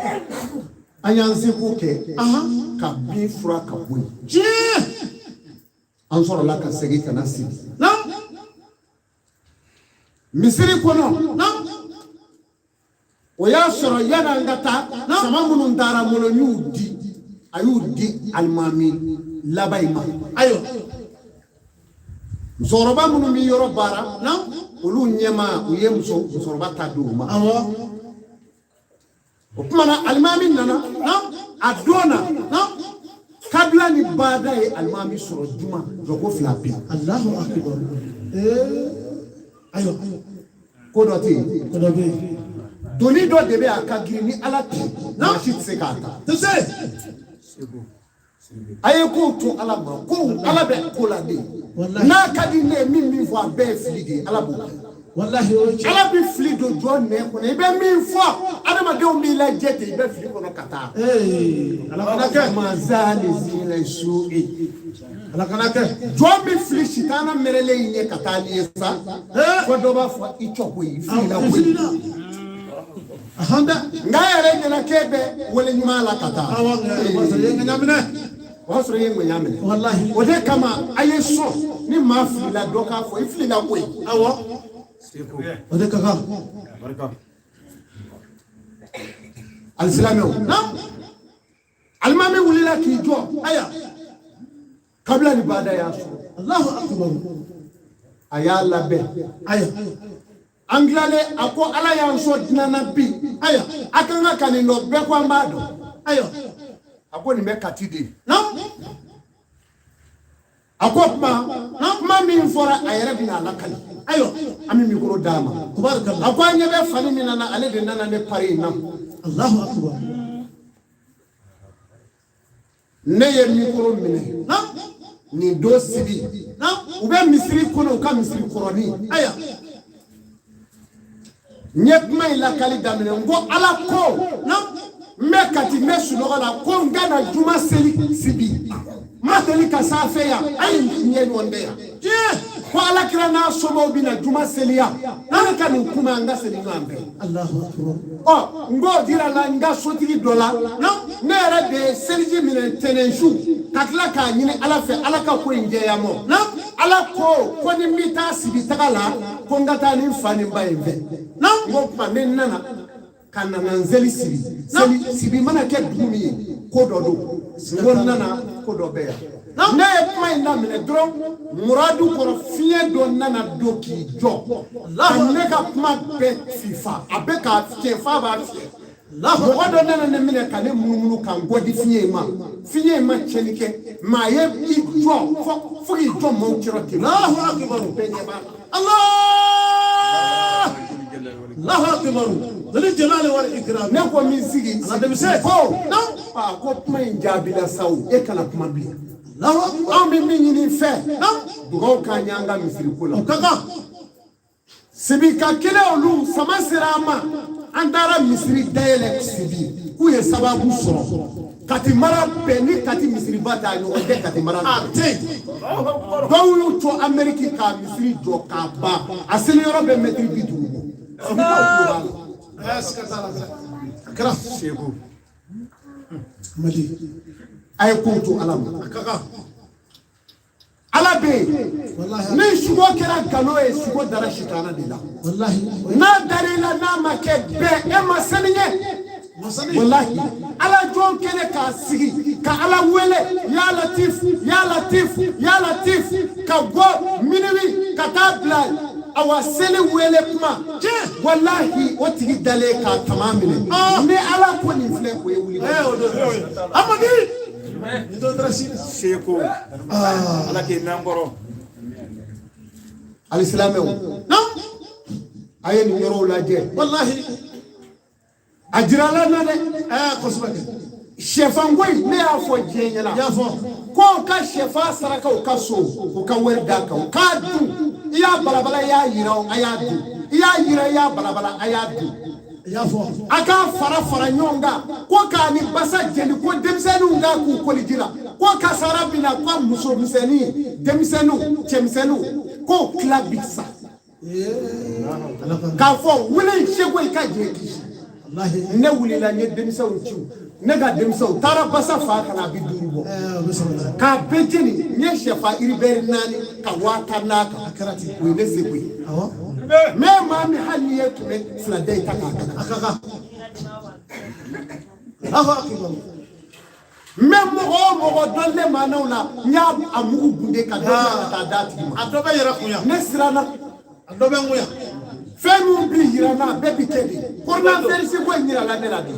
An y'an seko kɛ ka bin fura ka bɔ yen. Tiɲɛ. An sɔrɔla ka segin ka na sigi misiri kɔnɔ. O y'a sɔrɔ yan'an ka taa, sama minnu taara n bolo, n y'u di, a y'u di alimami laban in ma. Ayiwa. Musokɔrɔba minnu bɛ yɔrɔ baara, olu ɲɛmaa, u ye musokɔrɔba ta di u ma. Awɔ. O tuma na, alimami nana a don na, kabila ni baada ye alimami sɔrɔ juma jɔko fila bi. Allahu akbar. Ee, ayiwa. Ko dɔ tɛ yen. Ko dɔ bɛ yen. Doni dɔ de bɛ a ka girin ni Ala tɛ, maa si tɛ se k'a ta. Tɛ se. A ye kow to Ala ma, kow Ala bɛ ko la de. Walahi. N'a ka di ne ye, min fɔ a bɛɛ ye fili de ye, Ala b'o kɛ. Walahi, o ye tiɲɛ. Ala bɛ fili don jɔn nɛn kɔnɔ, i bɛ min fɔ adamadenw b'i lajɛ ten, i bɛ fili kɔnɔ ka taa. Ee, Ala kana kɛ. Mansa ni zinɛ su e. Ala kana kɛ. Jɔn bɛ fili sitana mɛrɛlen in ɲɛ ka taa n'i ye sa. Fo dɔ b'a fɔ i cɔ koyi, i filila I koyi. filila. Ahan dɛ. Nka e yɛrɛ ɲɛna k'e bɛ wale ɲuman la ka taa. Awɔ, o b'a sɔrɔ i ye ŋaɲa minɛ. O y'a sɔrɔ i ye ŋɔɲa minɛ. Walahi. O de kama a ye sɔn ni maa filila, dɔ k'a fɔ i filila koyi. Awɔ. O de ka kan. Alisilamɛw. Alimami wulila k'i jɔ. Ayiwa. Kabila ni bada y'a sɔrɔ. Allahu akbar. A y'a labɛn. Ayiwa. An tilalen, a ko Ala y'an sɔn dunan na bi. Ayiwa. A kan ka nin dɔn, bɛɛ ko an b'a dɔn. Ayiwa. A ko nin bɛ Kati de ye. A ko kuma min fɔra, a yɛrɛ bɛna a lakali. Ayiwa. An bɛ mikoro d'a ma. Tubaarikala. A ko an ɲɛ bɛ fani min na, ale de nana ne pari in na. Allahu akbar. Ne ye mikoro minɛ. Nin don Sibi. U bɛ misiri kɔnɔ, u ka misiri kɔrɔnin. Ayiwa. N ye kuma in lakali daminɛ, n ko Ala ko n bɛ Kati, n bɛ sunɔgɔ la, ko n ka na juma seli Sibi. N ma deli ka s'a fɛ yan, hali n ɲɛ ɲɔgɔn tɛ yan. Ko ala kira n'a somɔgɔw bɛ na juma seli yan, an ka nin kuma an ka seli ɲɔgɔn fɛ. Ɔ, n k'o dira la n ka sotigi dɔ la, ne yɛrɛ de ye seliji minɛ tɛnɛn su ka tila k'a ɲini ala fɛ, ala ka ko in jɛya mɔ. Ala ko ko ni n bɛ taa Sibi taga la, ko n ka taa ni n fa ni n ba ye n fɛ. N ko tuma ni n nana ka na n seli Sibi, seli Sibi mana kɛ dugu min ye, ko dɔ don. N ko n nana, ko dɔ bɛ yan. Ne ye kuma in daminɛ dɔrɔn, muradu kɔrɔ fiɲɛ dɔ nana don k'i jɔ ka ne ka kuma bɛɛ fifa, a bɛ k'a fiɲɛ f'a b'a fiyɛ. Mɔgɔ dɔ nana ne minɛ ka ne munumunu ka n gɔdi fiɲɛ in ma. Fiɲɛ in ma tiɲɛni kɛ, maa ye i jɔ fo k'i jɔ maaw cɛrɔ ten. Allahu akbar, bɛɛ ɲɛ b'a la. Allah, Allahu akbar, zali jalali wal ikram. Ne ko min sigi ala denmisɛn ko aa, ko kuma in jaabila sa o, e kana kuma bilen. Allahu akbar. Anw bɛ min ɲini fɛ, dugawu k'an ye an ka misiri ko la. O ka kan. Sibi ka kelen olu sama sera an ma, an taara misiri dayɛlɛ Sibi, k'u ye sababu sɔrɔ. Kati mara bɛɛ ni Kati misiriba t'a ɲɔgɔn tɛ Kati mara la. A tɛ yen. Dɔw y'u to Ameriki k'a misiri jɔ k'a ban, a seli yɔrɔ bɛ mɛtiri 50 bɔ. Sibikaw tulo b'a la. Ɛ, siga t'a la dɛ. A kɛra. Seko. Mali. A ye kow to Ala ma. A ka kan. Ala bɛ yen. Walahi. Ni sugo kɛra nkalon ye, sugo dara sitana de la. Walahi. N'a dar'i la, n'a ma kɛ bɛɛ, e ma sani ɲɛ. Masani. Walahi, ala jɔn kɛlen k'a sigi ka Ala wele, ya Latif, ya Latif, ya Latif, ka bɔ minuit ka taa bila awa seli wele kuma. Walahi, o tigi dalen k'a tama minɛ. Ni Ala ko nin filɛ, o ye wuli. Ɛ, o don. Amadi. Nin dɔ taara sini. Seko. Ala k'i mɛn kɔrɔ. Alisilamɛw, a ye nin yɔrɔw lajɛ. Walahi. A jirala n na dɛ. Ɛ, kosɛbɛ kɛ. Sɛfanko in, ne y'a fɔ diɲɛ ɲɛna. I y'a fɔ. Ko ka sɛfan saraka u ka so, u ka wari d'a kan, u k'a dun. I y'a balabala, i y'a yira o, a y'a dun. I y'a yira, i y'a balabala, a y'a dun. I y'a fɔ. A k'a fara fara ɲɔgɔn kan, ko k'a ni basa jeni, ko denmisɛnninw k'a k'u koliji la, ko kasara bɛ na, ko muso misɛnnin, denmisɛnninw, cɛmisɛnninw, k'o tila bi sa. Ala ka. K'a fɔ wuli seko i ka diɲɛ kisi. Walahi. Ne wulila, n ye denmisɛnw ci, ne ka denmisɛnw taara basa fa ka na, a bɛ 5 bɔ. Ɛ, o bɛ sɔrɔ dɛ. K'a bɛɛ jeni, n ye sɛfan iribɛri 4 ka 10,000 d'a kan. A kɛra ten. O ye ne seko ye. Awɔ. Mɛ maa min, hali n'i ye 200 da i ta k'a kan. A ka kan. Allahu akbar. Mɛ mɔgɔ o mɔgɔ dɔnlen maa n'aw la, n y'a a mugu gunde ka dɔ bila ka taa d'a tigi ma. A dɔ bɛ yɛrɛ kun yan. Ne siranna. A dɔ bɛ n kun yan. Fɛn min bi yira n na, a bɛɛ bi kɛ de. Coronavirus ko in yirala ne la de.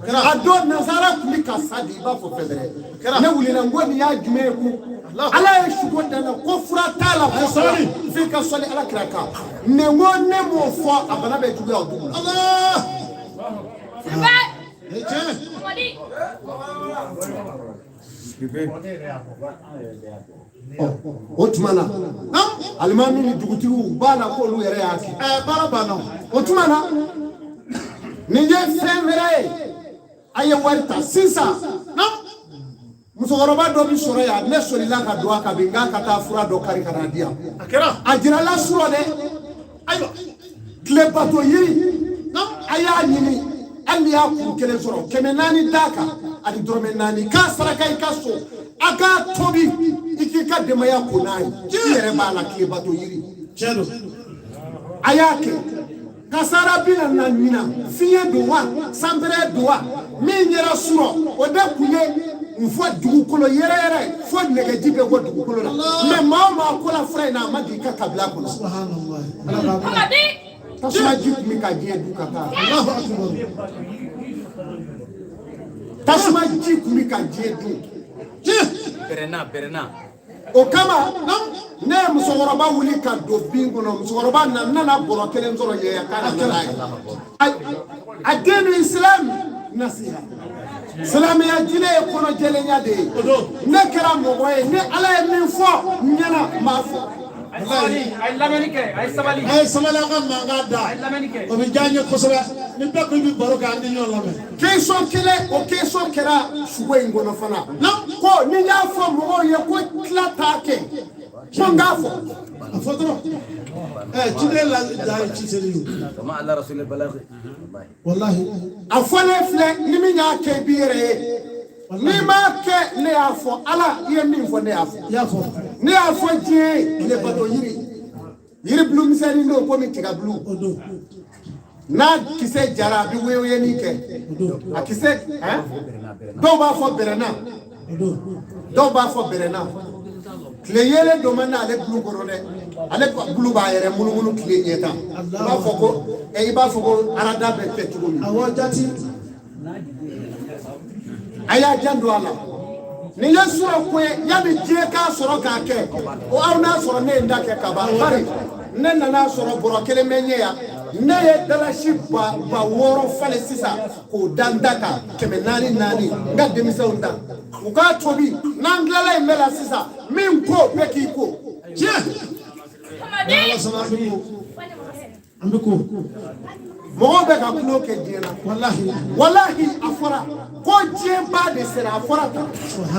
A don nanzara tun bɛ ka sa de, i b'a fɔ fɛn wɛrɛ. Ne wulila, n ko nin y'a jumɛn ye ko Ala ye sugo da n na, ko fura t'a la, ko sabali. F'i ka sɔli Ala kira kan. Nin ko ne m'o fɔ, a bana bɛ juguya o dugu la. Allah. Ɛ, tiɲɛ. Sibe. O tuma na, alimami ni dugutigiw b'a la k'olu yɛrɛ y'a kɛ. Ɛ, baara banna o. O tuma na, nin ye fɛn wɛrɛ ye, a ye wari ta sisan. Musokɔrɔba dɔ bi sɔrɔ yan, ne solila ka don a kan bi, n k'a ka taa fura dɔ kari ka n'a di yan. A kɛra. A jirala surɔ dɛ. Ayiwa. Tile bato yiri, a y'a ɲini, hali n'i y'a kuru kelen sɔrɔ, 400 d'a kan ani dɔrɔmɛ 4, k'a saraka i ka so, a k'a tobi, i k'i ka denbaya ko n'a ye, i yɛrɛ b'a la. Tile bato yiri. Tiɲɛ don. A y'a kɛ. Kasara bi na na ɲina, fiɲɛ don wa, sanpɛrɛ don wa, min yɛrɛ surɔ, o de kun ye n fɔ dugukolo yɛrɛ yɛrɛ fo nɛgɛji bɛ bɔ dugukolo la. Mɛ maa o maa ko la fura in na, a ma di i ka kabila kɔnɔ. Subhanallah. Ala k'a bɔ. Tasuma ji tun bɛ ka diɲɛ du ka taa. Allahu akbar. Tasuma ji tun bɛ ka diɲɛ dun. Tiɲɛ. Bɛrɛna, bɛrɛna. O kama, ne ye musokɔrɔba wuli ka don bin kɔnɔ. Musokɔrɔba nana bɔrɔ kelen sɔrɔ yɛrɛ k'a nana n'a ye. A den ni silam nasiha, silamɛya diinɛ ye kɔnɔjɛlenya de ye. Ne kɛra mɔgɔ ye, ni Ala ye min fɔ n ɲɛna, n b'a fɔ. A ye sabali, a ye lamɛnni kɛ, a ye sabali. A ye sabali, an ka mankan da. A ye lamɛnni kɛ. O bɛ diya n ye kosɛbɛ. Ni bɛɛ ko i bɛ baro kɛ, an tɛ ɲɔgɔn lamɛn. Question kelen, o question kɛra sugo in kɔnɔ fana, ko ni n y'a fɔ mɔgɔw ye ko tila t'a kɛ. Ko n k'a fɔ. A fɔ dɔrɔn. Ɛ ciden la dan ye ci seli ye. وما على رسول البلاغ Walahi. A fɔlen filɛ, ni min y'a kɛ, i b'i yɛrɛ ye. N'i m'a kɛ, ne y'a fɔ. Ala, i ye min fɔ, ne y'a fɔ. I y'a fɔ. Ne y'a fɔ diɲɛ ye. Tile bato yiri, yiri bulu misɛnnin don komi tigabulu. O don. N'a kisɛ jara, a bɛ woyoyeni kɛ. O don. A kisɛ hein? Dɔw b'a fɔ bɛrɛnna. O don. Dɔw b'a fɔ bɛrɛnna. Tile yeelen don man n'ale bulu kɔrɔ dɛ. Ale bulu b'a yɛrɛ munumunu tile ɲɛ tan. I b'a fɔ ko i b'a fɔ ko arada bɛ kɛ cogo min. Awɔ, jati. A y'a janto a la. Nin ye sura ko ye, yanni diɲɛ k'a sɔrɔ k'a kɛ o, aw n'a sɔrɔ ne ye n da kɛ ka ban. Bari ne nana sɔrɔ bɔrɔ kelen bɛ ɲɛ yan. Ne ye dalasi 6000 falen sisan k'o da n da kan, 400 naani. N ka denmisɛnw da, u k'a tobi. N'an tilala yen bɛɛ la sisan, min ko bɛɛ k'i ko. Tiɲɛ. Ala sɔnna, an bɛ ko. An bɛ ko. Mɔgɔw bɛ ka tulon kɛ diɲɛ na. Walahi. Walahi, a fɔra ko diɲɛba de sera. A fɔra tan,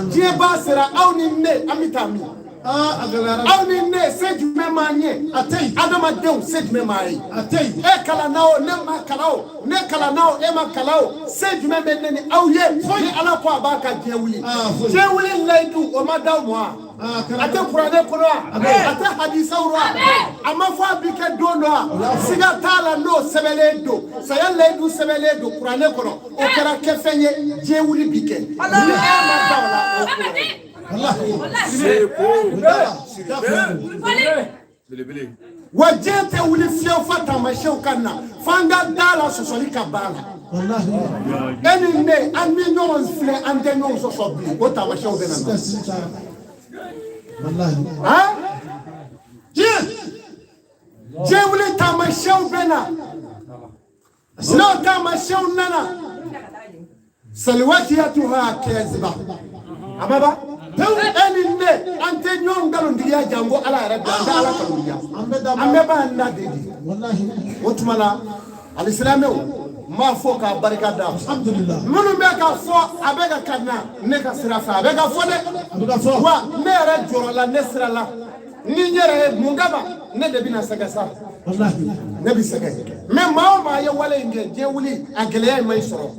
diɲɛba sera. Aw ni ne, an bɛ taa min? Aa, a gɛlɛyara. Aw ni ne, se jumɛn m'an ye? A tɛ yen. Adamadenw, se jumɛn m'an ye? A tɛ yen. E kalanna o, ne ma kalan o, ne kalanna o, e ma kalan o, se jumɛn bɛ ne ni aw ye ni Ala ko a b'a ka diɲɛ wuli? Ah, foyi. Diɲɛ wuli layidu, o ma d'aw ma wa? Ah, a A kɛra. tɛ kuranɛ kɔnɔ wa? A tɛ hadisaw rɔ wa? A ma fɔ a bi kɛ don dɔ wa? Siga t'a la, n'o sɛbɛnlen don, saya layidu sɛbɛnlen don kuranɛ kɔnɔ, o kɛra kɛfɛn ye. Diɲɛ wuli bi kɛ, ni e ma da o la, o ko wɛrɛ ye. Walahi. Seko. Da fila don. Belebele. Wa diɲɛ tɛ wuli fiyewu fa taamasiyɛnw ka na, f'an ka da la, sɔsɔli ka ban la. Walahi. E ni ne, an ni ɲɔgɔn filɛ, an tɛ ɲɔgɔn sɔsɔ bilen. O taamasiyɛnw bɛ na. Siga si t'a la. Walahi. Han. Tiɲɛ. Diɲɛ wuli taamasiyɛnw bɛ na. N'o taamasiyɛnw nana, saliwakiyatuha kɛziba, a ma ban pewu. E ni ne, an tɛ ɲɔgɔn nkalontigiya janko Ala yɛrɛ bi an tɛ Ala nkalontigiya. An bɛ da. An bɛɛ b'an da de di. Walahi. O tuma na, alisilamɛw, n b'a fɔ k'a barika da. Alhamdulillah. Minnu bɛ ka fɔ a bɛ ka na ne ka sira fɛ, a bɛ ka fɔ dɛ. A bɛ ka fɔ. Wa ne yɛrɛ jɔrɔla, ne sira la ni n yɛrɛ ye mun kama, ne de bɛna sɛgɛn sa. Walahi. Ne bɛ sɛgɛn. Mɛ maa o maa ye wale in kɛ, diɲɛ wuli a gɛlɛya in ma i sɔrɔ.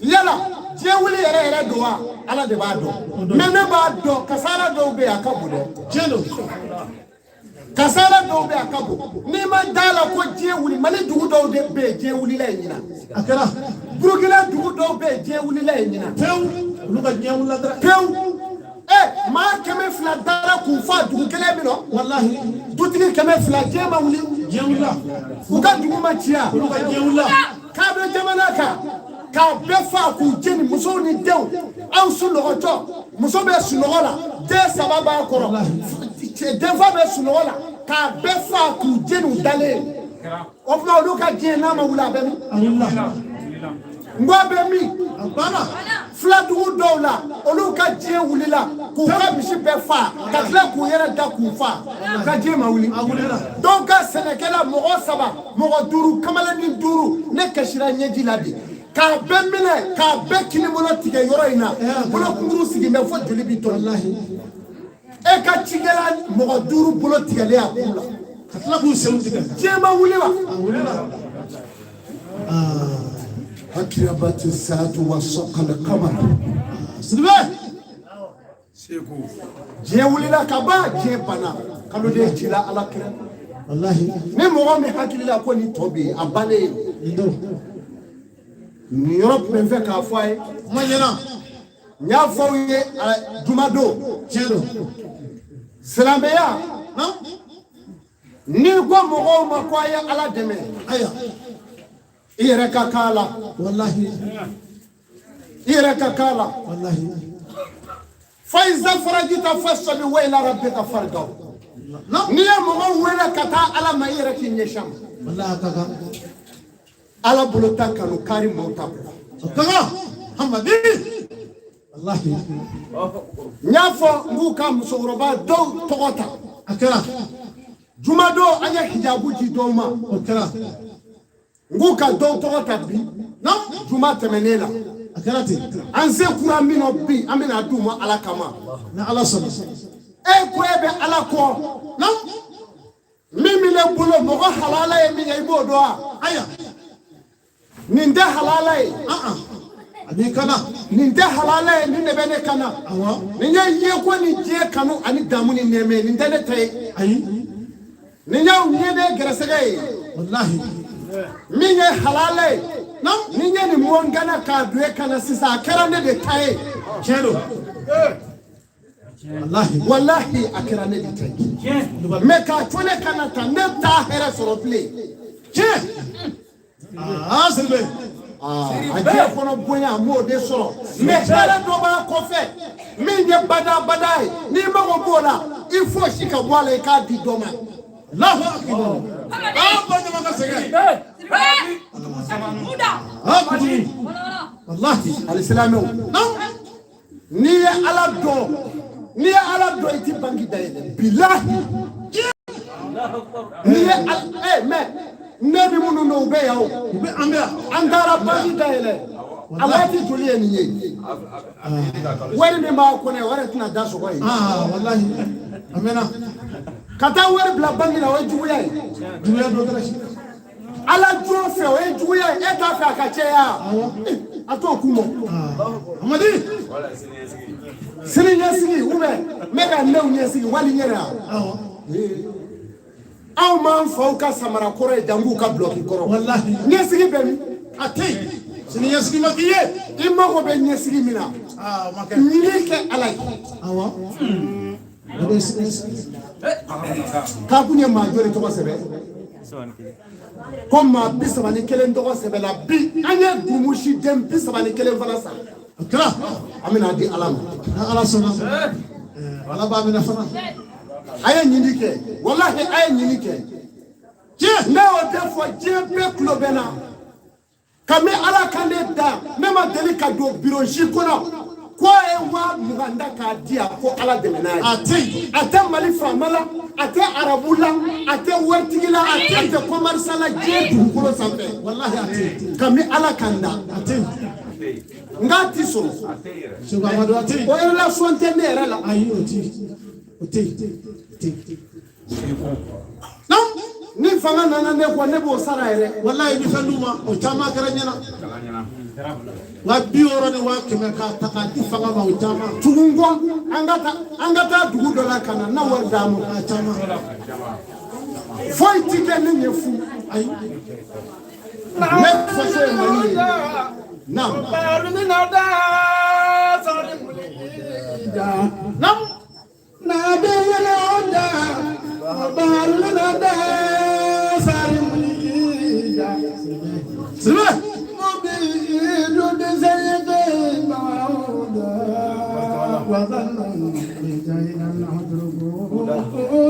Yala diɲɛ wuli yɛrɛ yɛrɛ don wa? Ala de b'a dɔn. Mɛ ne b'a dɔn, kasara dɔw bɛ yen, a ka bon dɛ. Tiɲɛ don. Kasara dɔw bɛ yen, a ka bon. N'i ma da la ko diɲɛ wuli, Mali dugu dɔw de bɛ yen, diɲɛ wulila yen ɲina. A kɛra. Burukina dugu dɔw bɛ yen, diɲɛ wulila yen ɲina. Pewu. Olu ka diɲɛ wulila dɔrɔn. Pewu. Ɛ, maa 200 dara k'u fa dugu kelen min nɔ. Walahi. Dutigi 200, diɲɛ ma wuli? Diɲɛ wulila. U ka dugu ma ci yan? Olu ka diɲɛ wulila. K'a bɛ jamana kan k'a bɛɛ fa k'u jeni, musow ni denw. Aw sunɔgɔtɔ, muso bɛ sunɔgɔ la, den saba b'a kɔrɔ, denfa bɛ sunɔgɔ la, k'a bɛɛ fa k'u jeni u dalen. O tuma, olu ka diɲɛ n'a ma wuli, a bɛ min? A wulila. N ko a bɛ min? A banna. Filadugu dɔw la, olu ka diɲɛ wulila k'u ka misi bɛɛ fa ka tila k'u yɛrɛ da k'u fa. U ka diɲɛ ma wuli? A wulila. Dɔw ka sɛnɛkɛla mɔgɔ saba, mɔgɔ duuru, kamalennin duuru, ne kasira ɲɛji la bi, k'a bɛɛ minɛ k'a bɛɛ kinibolo tigɛ yɔrɔ in na, bolokunkuru sigi bɛ fo joli bi tɔn. Walahi. E ka cikɛla mɔgɔ duuru bolo tigɛlen a k'u la. Ka tila k'u senw tigɛ. Diɲɛ ma wuli wa? A wulila. Akirabati saatu wa sɔkali kamara. Sidibe. Seko. Diɲɛ wulila ka ban, diɲɛ banna, kaloden cila Ala kira. Walahi. Ni mɔgɔ min hakili la ko nin tɔ bɛ yen, a bannen ye. Nin don. Nin yɔrɔ tun bɛ n fɛ k'a fɔ a ye. Kuma ɲɛna. N y'a fɔ aw ye jumadon. Tiɲɛ don. Silamɛya, Han. n'i ko mɔgɔw ma ko a ye Ala dɛmɛ, Ayiwa. i yɛrɛ ka k'a la. Walahi. I yɛrɛ ka k'a la. Walahi. Fayiza farajita fasabi wa ila rabbika fargaw. Non. N'i ye mɔgɔw wele ka taa Ala ma, i yɛrɛ k'i ɲɛsin a ma. Walahi, a ka kan. Ala bolo ta kanu kari maaw ta kɔ. A ka kan. Hamadi. Walahi. N y'a fɔ n k'u ka musokɔrɔba dɔw tɔgɔ ta. A kɛra. Jumadon, an ye hijabu di dɔw ma. O kɛra. N k'u ka dɔw tɔgɔ ta bi. Non. Juma tɛmɛnen la. A kɛra ten. An se kura min nɔ bi, an bɛna d'u ma Ala kama. Ni Ala sɔnna. E ko e bɛ Ala kɔ. Min bɛ ne bolo mɔgɔ halala ye min ye i b'o dɔn wa? Ayiwa. Nin tɛ halala ye. A b'i kana. Nin tɛ halala ye, nin de bɛ ne kana. Nin ye yeko ni diɲɛ kanu ani damu ni nɛɛmɛ ye, nin tɛ ne ta ye. Ayi. Nin y'aw ɲɛden gɛrɛsɛgɛ ye. Walahi. Min ye halala ye, ni n ye nin mɔ n gana k'a don e kana sisan, a kɛra ne de ta ye. Tiɲɛ don. Walahi. Walahi, a kɛra ne de ta ye. Mais k'a to ne kana ta, ne t'a hɛrɛ sɔrɔ bilen. Tiɲɛ. Aa Sidibe. A diɲɛ kɔnɔ bonya, a m'o de sɔrɔ. Mais hɛrɛ dɔ b'a kɔfɛ min ye badabada ye, n'i mago b'o la, i fosi ka bɔ a la, i k'a di dɔ ma. Allahu akbar. Aa ba ɲama ka sɛgɛn. Aa kutu. Walahi. Alisilamɛw, n'i ye Ala dɔn, n'i ye Ala dɔn, i ti banki dayɛlɛ, bilahi. N'i ye Ala mais ne ni minnu don, u bɛ yan o. U bɛ an bɛ yan. An taara banki dayɛlɛ, a waati joli ye nin ye? Wari min b'a kɔnɔ, o yɛrɛ tɛna da sɔgɔ ye. Aa walahi. A mɛnna. Ka taa wari bila banki la, o ye juguya ye. Juguya dɔ kɛra si. Ala jɔn fɛ, o ye juguya ye. E t'a fɛ a ka caya, a t'o kun bɔ. Amadi. Sini ɲɛsigi ou bien n bɛ ka nenw ɲɛsigi wali n yɛrɛ wa. Anw m'an faw ka samara kɔrɔ ye, janko ka bulɔki kɔrɔ. Walahi. Ɲɛsigi bɛ min? A tɛ yen. Sini ɲɛsigi ma k'i ye. I mago bɛ ɲɛsigi min na, Aa o ma kɛ. ɲini kɛ Ala ye. Awɔ. O de ye sini ɲɛsigi. K'a kun ye maa joli tɔgɔ sɛbɛn? Ko maa 31 tɔgɔ sɛbɛnna bi. An ye gumusiden 31 fana san. O kɛra. An bɛna di Ala ma. Ni Ala sɔnna. Ala b'a minɛ fana. A ye ɲini kɛ, walahi, a ye ɲini kɛ. Tiɲɛ. Ne y'o de fɔ, diɲɛ bɛɛ tulo bɛ na. Kabini Ala ka ne da, ne ma deli ka don biro si kɔnɔ ko a ye 20,000 da k'a di yan ko Ala dɛmɛ n'a ye. A tɛ yen. A tɛ Mali faama la, a tɛ arabu la, a tɛ waritigi la, a tɛ commerçant la diɲɛ dugukolo sanfɛ. Walahi a tɛ yen. Kabini Ala ka n da. A tɛ yen. N k'a ti sɔrɔ. Seko Amadu, a tɛ yen. O relation tɛ ne yɛrɛ la. Ayi, o tɛ yen. O tɛ yen. O tɛ yen. Ni fanga nana ne kɔ, ne b'o sara yɛrɛ. Walahi, ni fɛn d'u ma, o caman kɛra ɲɛna. 60 ni 100 k'a ta k'a di fanga ma, o caman. Tugu n kɔ, an ka taa dugu dɔ la ka na n'a wari d'a ma. A caman. Foyi ti kɛ ne ɲɛ fu. Ayi. Ne faso ye Mali ye. Naam. Naam.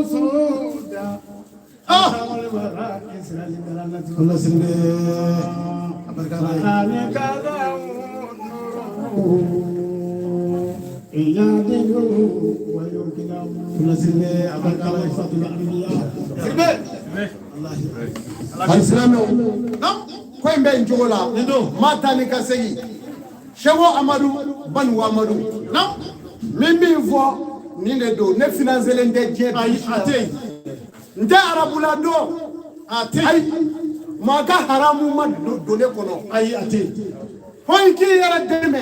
Sidibe. Ah. Allah Sidibe. A barika Ala ye. Allah Sidibe, a barika Ala ye, Fatul Anbiya. Sidibe. Wallahi. Alisilamɛw, Naam. ko in bɛ nin cogo la. Nin don. Maa taa ni ka segin. Seko Amadu, Banuku Amadu. Naam. Min min fɔ nin de don, ne financelen tɛ diɲɛ. Ayi, a tɛ yen. N tɛ arabula dɔn. A tɛ yen. Ayi, maa ka haramu ma don ne kɔnɔ. Ayi, a tɛ yen. Fo i k'i yɛrɛ dɛmɛ.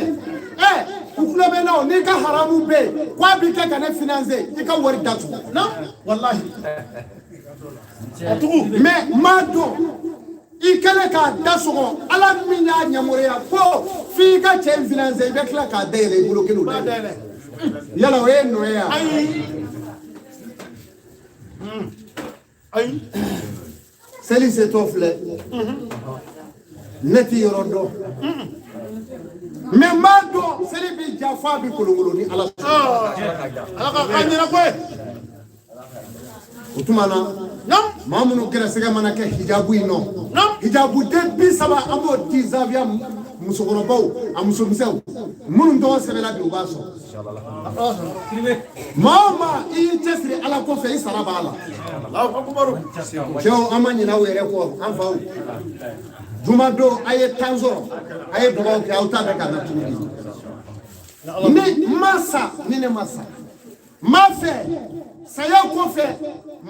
Ɛ, u tulo bɛ n na o, n'i ka haramu bɛ yen k'a b'i kɛ ka ne financer, i ka wari datugu. Naam. Wallahi. A tugu. Mais n m'a dɔn i kɛlen k'a da sɔgɔ, Ala min y'a ɲamɔrɔya ko f'i ka cɛ in financer, i bɛ tila k'a dayɛlɛ i bolo kelen o Ba dayɛlɛ. dayɛlɛ. Yala o ye nɔ ye wa? Ayi. Ayi. Seli setɔ filɛ, ne ti yɔrɔ dɔn, mais n b'a dɔn seli bi ja f'a bi kolonkolon ni Ala sɔnna. Ala ka k'an ɲɛna koyi. O tuma na, Naam. maa minnu gɛrɛsɛgɛ mana kɛ hijabu in nɔ, Naam. hijabu den 30, an b'o di zawiya musokɔrɔbaw a musomisɛnw minnu tɔgɔ sɛbɛnna bi, u b'a sɔrɔ. Maa o maa i y'i cɛsiri Ala kɔfɛ, i sara b'a la. Cɛw, an ma ɲinɛ aw yɛrɛ kɔ, an faw. Juma don, a ye tan sɔrɔ, a ye dugawu kɛ, aw ta bɛ ka na tuguni. Ni n ma sa, ni ne ma sa. N b'a fɛ saya kɔfɛ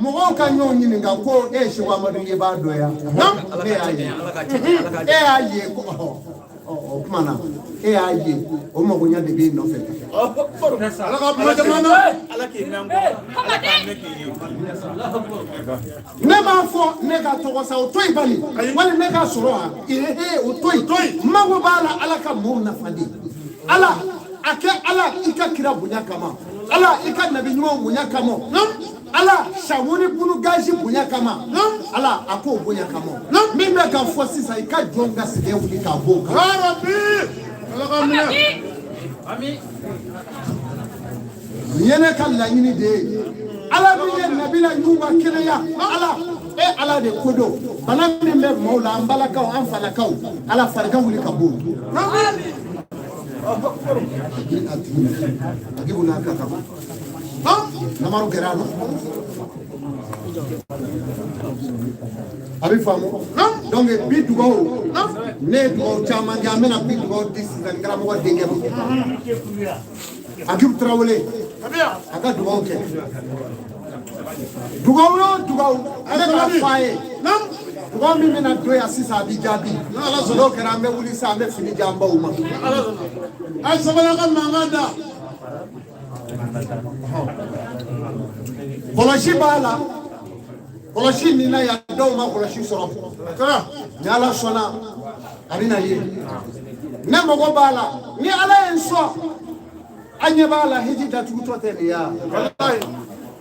mɔgɔw ka ɲɔgɔn ɲininka ko e ye Seku Amadu ye b'a dɔn ya, ne y'a ye, e y'a ye ko ɔhɔ o tuma na e y'a ye, o magoɲɛ de b'i nɔfɛ. Ala ka kuma caman na. Ala k'i mɛn kɔ. Ala k'a mɛn k'i ye. Ne m'a fɔ ne ka tɔgɔ sa, o to yen bali, wali ne ka sɔrɔ wa, ee o to yen, n mago b'a la Ala ka maaw nafa de. Ala a kɛ Ala i ka kira bonya kama, Ala i ka nabi ɲumanw bonya kama, Ala Samuni bunu gazi bonya kama, Ala a k'o bonya kama. Min bɛ ka fɔ sisan, i ka jɔn ka sɛgɛn wuli k'a b'o kan. Ya Rabbi. Ala ka minɛ. Nin ye ne ka laɲini de ye. Ala min ye nabila ɲuman kɛnɛya, Ala e Ala de ko don. Bana min bɛ maaw la, an balakaw, an falakaw, Ala farigan wuli ka b'o. A tigi a tigi n'a ka kan namaro kɛra a la, a bɛ faamu. Donc bi dugawu, ne ye dugawu caman kɛ, an bɛna bi dugawu di sisan karamɔgɔ denkɛ ma, Akibu Tarawele, a ka dugawu kɛ. Dugawu o dugawu, ne k'a fɔ a ye, dugawu min bɛna don yan sisan, a bɛ jaabi. N'o kɛra, an bɛ wuli sisan, an bɛ fini di an baw ma. A ye sabali, a ka mankan da. Kɔlɔsi b'a la, kɔlɔsi min na yan, dɔw ma kɔlɔsi sɔrɔ. Ni Ala sɔnna, a bɛna ye. Ne mago b'a la, ni Ala ye n sɔn, an ɲɛ b'a la, hiji datugutɔ tɛ nin ye wa?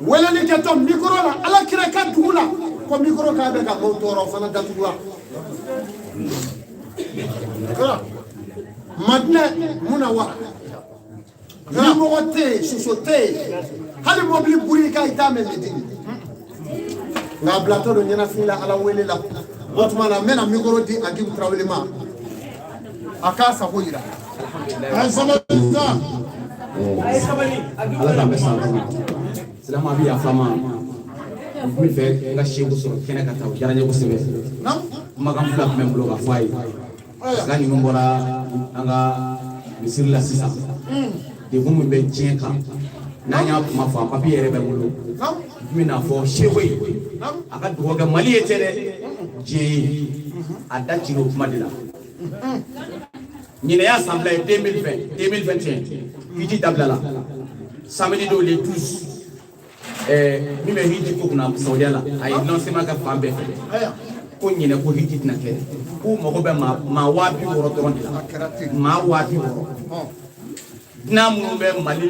Weleli kɛtɔ mikoro la, Ala kira ka dugu la, ko mikoro k'a bɛ ka maaw tɔɔrɔ, o fana datugura. Madinɛ Munawara, ni mɔgɔ tɛ yen, soso tɛ yen, hali mɔbili buri ka i t'a mɛn Medini. Nka a bilatɔ don ɲɛnafin la, Ala wele la. O tuma na, n bɛna mikoro di Akibu Tarawele ma, a k'a sago yira. A ye sabali sa. Ala k'an bɛ san kɔnɔ. Silama bɛ yafa ma, n tun bɛ fɛ n ka seku sɔrɔ kɛnɛ ka taa, o diyara n ye kosɛbɛ. Kumakan fila tun bɛ n bolo ka fɔ a ye. Parce que ninnu bɔra an ka misiri la sisan, degun min bɛ diɲɛ kan, n'an y'a kuma fɔ, a papiye yɛrɛ bɛ n bolo. N tun bɛna fɔ seku ye, a ka dugawu kɛ Mali ye tɛ dɛ, diɲɛ ye. A da cira o kuma de la. Ɲinɛ y'a san fila ye, 2020, 2021, hiji dabila la. Samedi don le 12, min bɛ hiji ko kunna Saudiya la, a ye lancement kɛ fan bɛɛ fɛ ko ɲinɛ ko hiji tɛna kɛ, k'u mago bɛ maa 60 000 dɔrɔn de la, maa 60 000. Dunan minnu bɛ Mali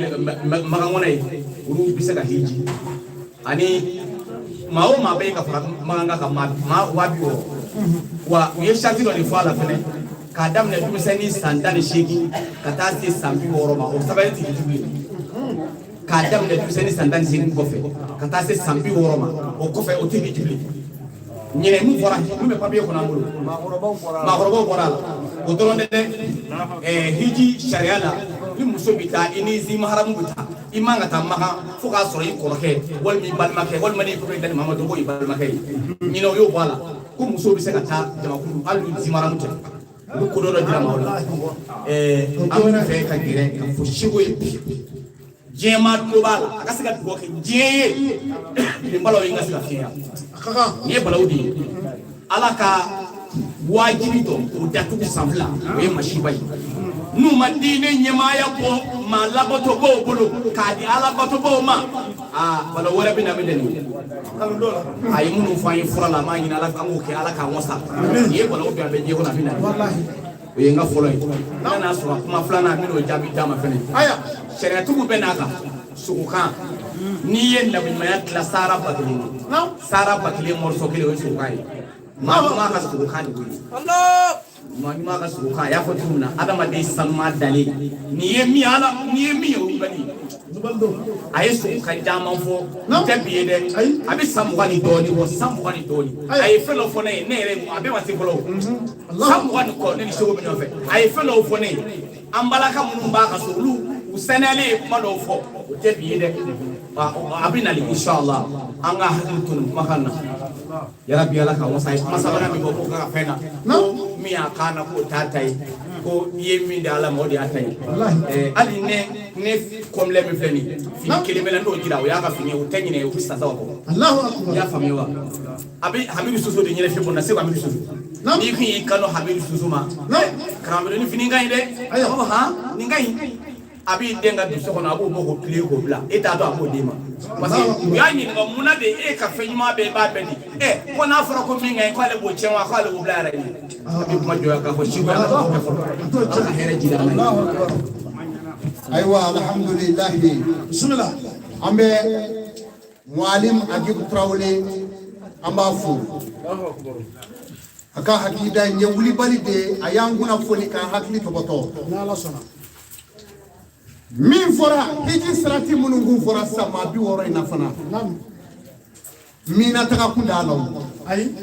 Makan kɔnɔ yen, olu bɛ se ka hiji, ani maa o maa bɛ yen ka fara Makan kan, maa 60 000. Wa u ye sariti dɔ de fɔ a la fɛnɛ, k'a daminɛ denmisɛnnin san 18 ka taa se san 60 ma, o sɛbɛn tɛ hiji bilen. K'a daminɛ denmisɛnnin san 18 kɔfɛ ka taa se san 60 ma, o kɔfɛ o tɛ hiji bilen. Ɲinɛ min fɔra, min bɛ papiye kɔnɔ an bolo, maakɔrɔbaw bɔra a la, o dɔrɔn tɛ dɛ. Hiji sariya la, ni muso bɛ taa, i ni zimaharamu bɛ taa, i man ka taa Makan fo k'a sɔrɔ i kɔrɔkɛ walima i balimakɛ, walima n'i kɔrɔkɛ dali maa ma dɔn k'o y'i balimakɛ ye. Ɲinɛ o y'o bɔ a la, ko muso bɛ se ka taa jamakulu hali ni zimaharamu tɛ. U bɛ ko dɔ dɔ jira maaw la. An bɛ fɛ ka gɛrɛ ka fɔ seko ye bi, diɲɛ maa tulo b'a la, a ka se ka dugawu kɛ diɲɛ ye, nin balawu in ka se ka fiɲɛ. Nin ye balawu de ye, Ala ka wajibi dɔ k'o datugu san fila, o ye masiba ye. N'u ma diinɛ ɲɛmaaya bɔ maa labatobaaw bolo k'a di alabatobaaw ma, aa balawu wɛrɛ bɛ na min tɛ nin ye. A ye minnu fɔ an ye fura la, an b'a ɲini Ala fɛ an k'o kɛ, Ala k'an wasa. Nin ye balawu bɛɛ a bɛ diɲɛ kɔnɔ, a bɛ na. O ye n ka fɔlɔ ye. N'a n'a sɔrɔ kuma filanan, n bɛn'o jaabi d'a ma fɛnɛ. Sariyatigiw bɛ n'a kan sogokan, n'i ye nabiɲumanya tila sara 1000 ye, sara 1000 mɔrɔsɔ kelen, o ye sogokan ye. Maa ɲuman ka sogokan de y'o ye. Maa ɲuman ka sogokan, a y'a fɔ cogo min na, adamaden sanuma dalen, nin ye min ye, Ala nin ye min ye, o ye wulibali ye. A ye sogokan caman fɔ, n tɛ bi ye dɛ, a bɛ san 20 ni dɔɔnin bɔ, san 20 ni dɔɔnin. A ye fɛn dɔ fɔ ne ye, ne yɛrɛ a bɛɛ ma se fɔlɔ o, san 20 ni kɔ, ne ni seko bɛ ɲɔgɔn fɛ. A ye fɛn dɔw fɔ ne ye, an balaka minnu b'a ka so, olu u saniyalen ye kuma dɔw fɔ, o tɛ bi ye dɛ. A bɛ nali inshallah, an ka hakili to nin kumakan na. Yarabi Ala ka wasa ye. Kuma sabanan min fɔ k'o ka fɛn na, ko min y'a kan na k'o t'a ta ye. Ko i ye min di Ala ma o de y'a ta ye. Hali ne kɔnbilɛ min filɛ nin ye, fini kelen bɛ la n'o jira o y'a ka fini ye, o tɛ ɲinɛ o bɛ san saba kɔ. Allahu I y'a akbar. faamuya wa? A bɛ Hamidu Soso de ɲɛnafin bɔ n na, Segu Hamidu Soso. N'i kun y'i kanu Hamidu Soso ma, karamɔgɔ ni fini ka ɲi dɛ. A b'a fɔ han nin ka ɲi. A b'i den ka don so kɔnɔ, a b'o bɔ k'o tile k'o bila, e t'a dɔn a b'o d'i ma. Parce que u y'a ɲininka mun na de e ka fɛn ɲuman bɛɛ i b'a bɛɛ di. Ko n'a fɔra ko min ka ɲi k'ale b'o tiɲɛ wa k'ale b'o bila yɛrɛ ye. A bɛ kuma jɔya k'a fɔ siko ala k'o kɛ fɔlɔ. Ala ka hɛrɛ jira an na. Ayiwa, alhamdulilahi. Bismillah. An bɛ Mualim Agibu Tarawele, an b'a fo. A ka hakilida in ye wulibali de ye, a y'an kunnafoni k'an hakili tɔbɔtɔ. N'Ala sɔnna. Min fɔra hiji sarati minnu kun fɔra sisan maa 60 in na fana. Naam. Mina taga kun t'a la o. Ayi.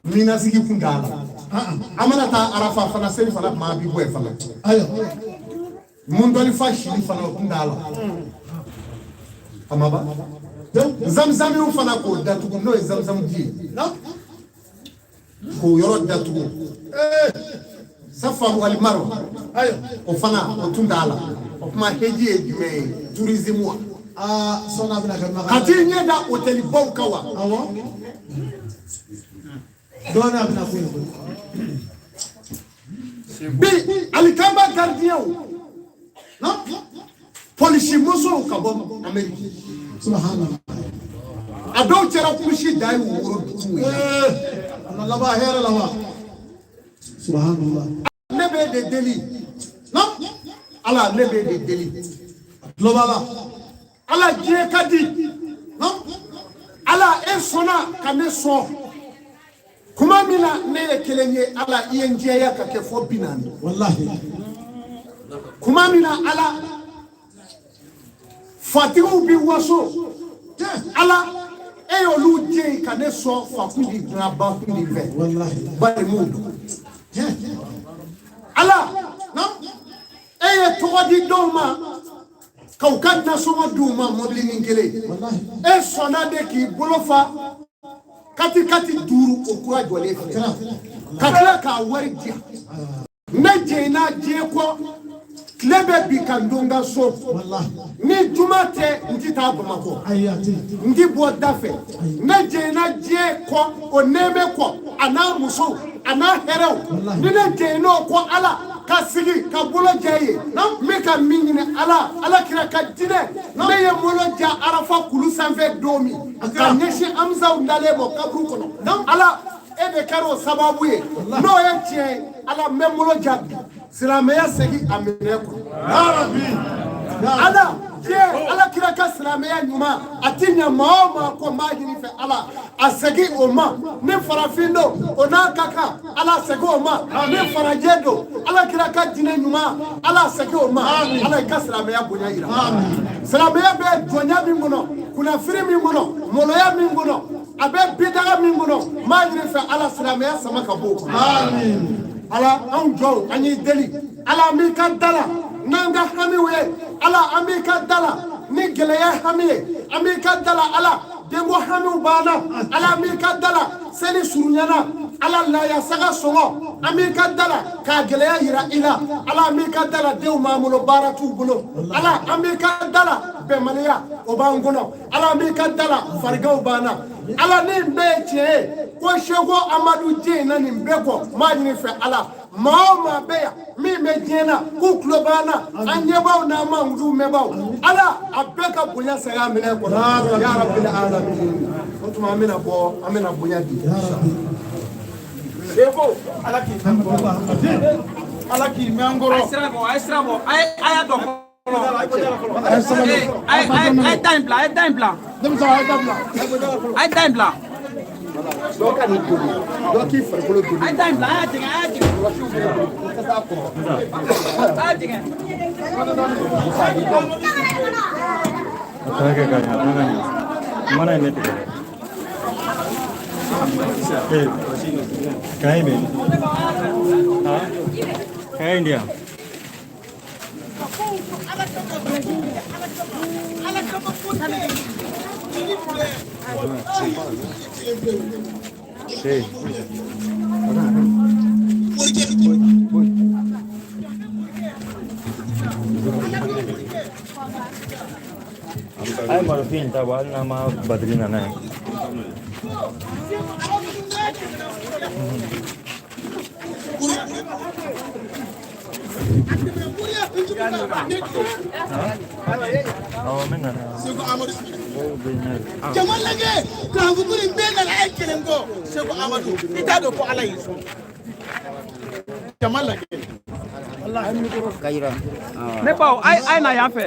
Mina sigi kun t'a la. An mana taa Arafa fana seli fana maa bi bɔ yen fana. Ayiwa. Mundɔlifa sili fana o kun t'a la. A ma ban. Zamzamiw fana k'o datugu n'o ye zamzamu ji ye. K'o yɔrɔ datugu. Safa wali Marwa. Ayiwa. O fana o tun t'a la. O kuma heji ye jumɛn ye? Tourisme wa? Aa sɔnni a bɛna kɛ makan. Ka t'i ɲɛ da hôtelibaw kan wa? Awɔ. Dɔɔnin a bɛna k'o ye koyi. Bi alikaba gardien polisi musow ka bɔ Amérique. Subhanallah. A dɔw cɛra kulusi da ye woro dugu ye. A na laban hɛrɛ la wa? Subhanallah. Ne b'e de deli. Ala ne b'e de deli. Tulo b'a la. Ala diɲɛ ka di. Ala e sɔnna ka ne sɔn. Kuma min na ne ye kelen ye, Ala i ye n jɛya ka kɛ fɔ 40. Wallahi. Kuma min na Ala fatigiw bi waso. Ala e y'olu jɛ yen ka ne sɔn fa kun di n'a ba kun di fɛ. Wallahi. Bari m'u dɔn. Ala e ye tɔgɔ di dɔw ma k'u ka nasɔngɔ d'u ma mɔbilinin kelen. Wallahi. E sɔnna de k'i bolo fa kati kati duuru o kura jɔlen filɛ ka tila k'a wari di yan. Ne jɛnna diɲɛ kɔ tile bɛ bi ka n don n ka so. Wallahi. Ni juma tɛ n ti taa Bamakɔ. Ayi a tɛ. N ti bɔ da fɛ. Ne jɛnna diɲɛ kɔ o nɛɛmɛ kɔ a n'a musow a n'a hɛrɛw. Ni ne jɛnna o kɔ Ala ka sigi ka bolo jɛ ye. N bɛ ka min ɲini Ala, Ala kira ka jinɛ. Ne ye bolo ja Arafa kulu sanfɛ don min ka ɲɛsin Amisaw dalen ma kaburu kɔnɔ. Ala e de kɛra o sababu ye. N'o ye tiɲɛ ye, Ala n bɛ n bolo ja bi. Silamɛya segin a minɛ kɔnɔ. Ala diɲɛ Ala kira ka silamɛya ɲuman a ti ɲɛ maa o maa kɔ n b'a ɲini fɛ Ala a segin o ma. Ni farafin don o n'a ka kan Ala segin o ma. Ni farajɛ don Ala kira ka jinɛ ɲuman Ala segin o ma. Ala i ka silamɛya bonya yira. Silamɛya bɛ jɔnya min kɔnɔ, kunnafiri min kɔnɔ, maloya min kɔnɔ, a bɛ bidaga min kɔnɔ, n b'a ɲini fɛ Ala silamɛya sama ka bɔ o kɔnɔ. Ala anw jɔw an y'i deli. Ala an b'i ka da la n'an ka hamiw ye. Ala an b'i ka da la ni gɛlɛya hami ye. An b'i ka da la Ala denko hamiw b'an na. Ala an b'i ka da la seli surunyana. Ala laya saga sɔngɔ an b'i ka da la k'a gɛlɛya yira i la. Ala an b'i ka da la denw b'an bolo baara t'u bolo. Ala an b'i ka da la bɛnbaliya o b'an kɔnɔ. Ala an b'i ka da la fariganw b'an na. Ala ni nin bɛɛ ye tiɲɛ ye ko Seko Amadu jɛ in na nin bɛɛ kɔ n b'a ɲini fɛ Ala maa o maa bɛ yan min bɛ diɲɛ na k'u tulo b'an na an ɲɛbaw n'an mankutu mɛnbaw Ala a bɛɛ ka bonya segin a minɛ kɔnɔ ya rabbil alamin. O tuma an bɛna bɔ an bɛna bonya di. Seko Ala k'i mɛn kɔrɔ. Ala k'i mɛn kɔrɔ. A ye sira bɔ, a ye sira bɔ, a y'a dɔn fɔlɔ. A ye da in bila, a ye da in bila. Denmisɛnw a ye da bila. A ye da in bila. Dɔ ka nin doni dɔ k'i farikolo doni. A ye da in bila, a y'a jigin, a y'a jigin. A y'a jigin. A kana kɛ ka ɲɛ, a kana ka ɲɛ. Mana ye ne tigɛ dɛ. Ee, kaye bɛ yen. Kaye in di yan. Ee. A ye marofin in ta bɔ hali n'a ma batiri nana ye. Awɔ, n bɛ na. Seko Amadu jama lajɛ k'a fɔ ko nin bɛɛ nana e kelen kɔ. Seko Amadu, i t'a dɔn ko Ala y'i sɔn. Jama lajɛ. Ne baw, a ye na yan fɛ.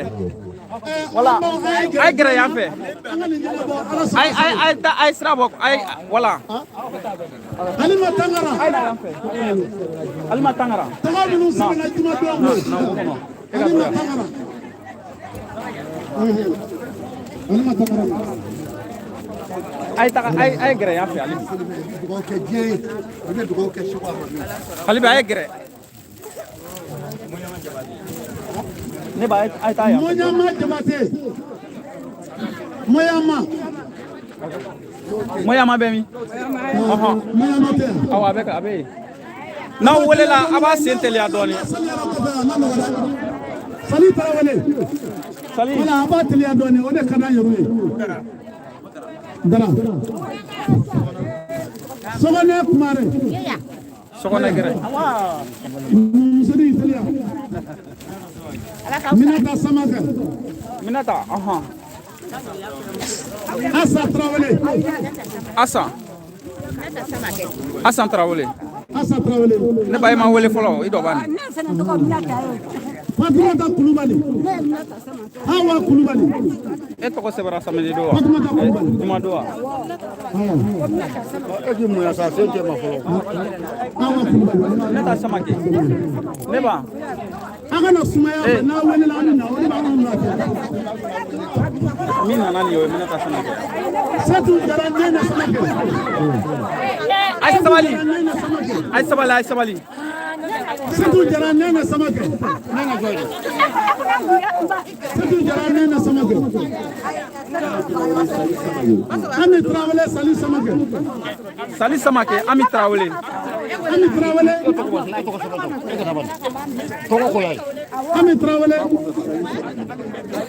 Wala, a ye gɛrɛ yan fɛ. A ye a ye ta, a ye sira bɔ, a ye wala. Alima Tangara. A ye na yan fɛ. Alima Tangara. Tɔgɔ minnu sɛbɛnna juma don kun. Alima Tangara. Alima Tangara. A ye taga, a ye gɛrɛ yan fɛ hali bi. Dugawu kɛ diɲɛ ye, i bɛ dugawu kɛ Seko Amadu ye. Hali bi a ye gɛrɛ. Ne ba, a ye taa yan fɛ. Moyama Jabate. Moyama. Moyama bɛ min? Ɔhɔn. Moyama tɛ yan. Awɔ, a bɛ a bɛ yen. N'aw welela, a b'a sen teliya dɔɔni. Sali yɛrɛ kɔfɛ, a ma nɔgɔ dɛ. Sali Tarawele. Sali. Wala, a b'a teliya dɔɔni, o de ka d'an yɛrɛ ye. Dara. Sɔgɔnɛ Kumare. Sɔgɔnɛ gɛrɛ. Musonin teliya. Minata Samakɛ. Minata, ɔhɔn. Asa Tarawele. Asan. Asan Tarawele. Asa Tarawele. Ne ba, i ma wele fɔlɔ, i dɔ b'a nin. Fatumata Kulubali. Hawa Kulubali. E tɔgɔ sɛbɛnna samedi don wa? Fatumata Kulubali. Juma don wa? E k'i munya sa, sen tɛ ma fɔlɔ. Hawa Kulubali. Ne ta Samake. Ne ba. An kana sumaya fɛ, n'a welela an bɛ na, o de b'anw lafiya. Min nana nin ye, o ye Minata Samake. Setu Jara Nɛnɛ Samakɛ. A ye sabali. Nɛnɛ Samakɛ. A ye sabali, a ye sabali. Setu Jara Nɛnɛ Samakɛ. Setu Jara Nɛnɛ Samakɛ. Ami Tarawele Sali Samakɛ. Sali Samake, Ami Tarawele. Ami Tarawele. Ami Tarawele.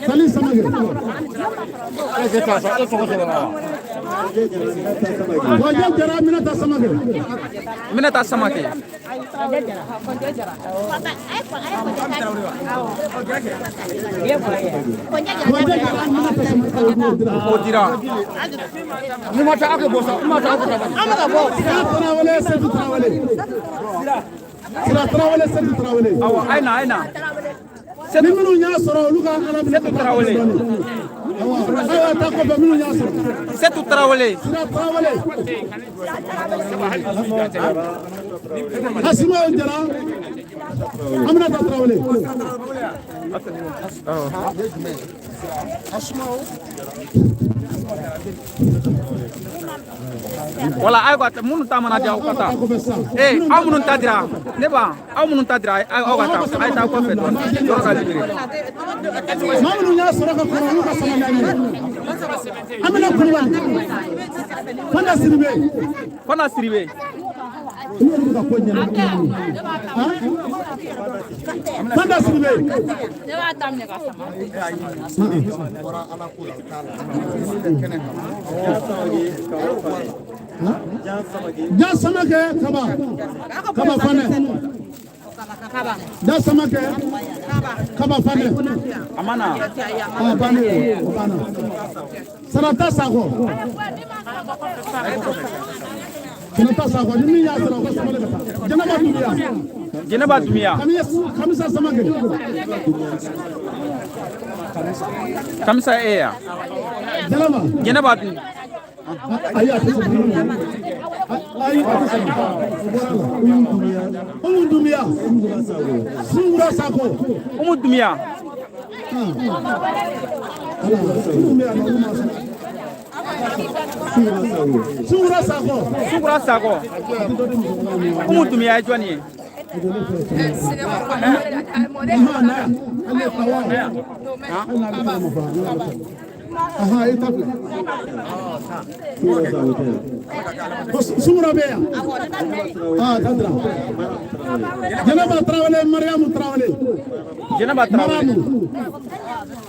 Sali Samakɛ. E tɛ taa sa, e tɔgɔ sɛbɛnna wa? Wajɛ Jara Minata Samakɛ. Minata Samake. Wajɛ Jara Minata Samakɛ. O dira. Ni ma taa, aw kɛ bɔ sa, ni ma taa, aw kɛ taa. Sira Tarawele Setu Tarawele. Sira Tarawele Setu Tarawele. Awɔ, a ye na, a ye na. Ni minnu y'a sɔrɔ, olu ka Ala minɛ. Setu Tarawele. Awɔ, ayiwa, taa kɔfɛ minnu y'a sɔrɔ. Setu Tarawele. Sira Tarawele. Asima Jara. Aminata Tarawele. Wala, ayi ka minnu ta mana diya, aw ka taa. Ee, aw minnu ta dira, ne ba, aw minnu ta dira, aw ka taa, a ye taa kɔfɛ dɔɔni. Yɔrɔ ka libéré. Maa minnu y'a sɔrɔ ka kɔrɔ, olu ka sabali an ye. Amina Kulubali. Fanta Sidibe. Fana Sidibe. Olu yɛrɛ bɛ ka ko ɲɛnabɔ. Fanta Sidibe. Ne b'a daminɛ ka sama. Bɔra Ala ko la, o t'a la. Kɛnɛ kan. Ja Samakɛ Kaba. Kaba Fanɛ. Ja Samakɛ Kaba Fanɛ. A ma na. A bannen, o banna. Sarata Sakɔ. Sarata Sakɔ, ni min y'a sɔrɔ, o ka sabali ka taa. Jɛnɛba Dunbiya. Jɛnɛba Dunbiya. Kamisa Samakɛ. Kamisa e ya. Jalaba. Jɛnɛba dun. Ayi, a tɛ sɔn. Ayi, a tɛ sɔn. O bɔra la. Umu Dunbiya. Sungura Sakɔ. Umu Dunbiya. Ala, Umu Dunbiya na olu ma sɔn. Sungura Sakɔ. Sungura Sakɔ. Umu Dunbiya ye jɔn ye? Ahan, i ta filɛ. Ko Sumura bɛ yan. Ah, Tandra. Jɛnɛba Tarawele, Mariamu Tarawele. Jɛnɛba Tarawele. Mariamu.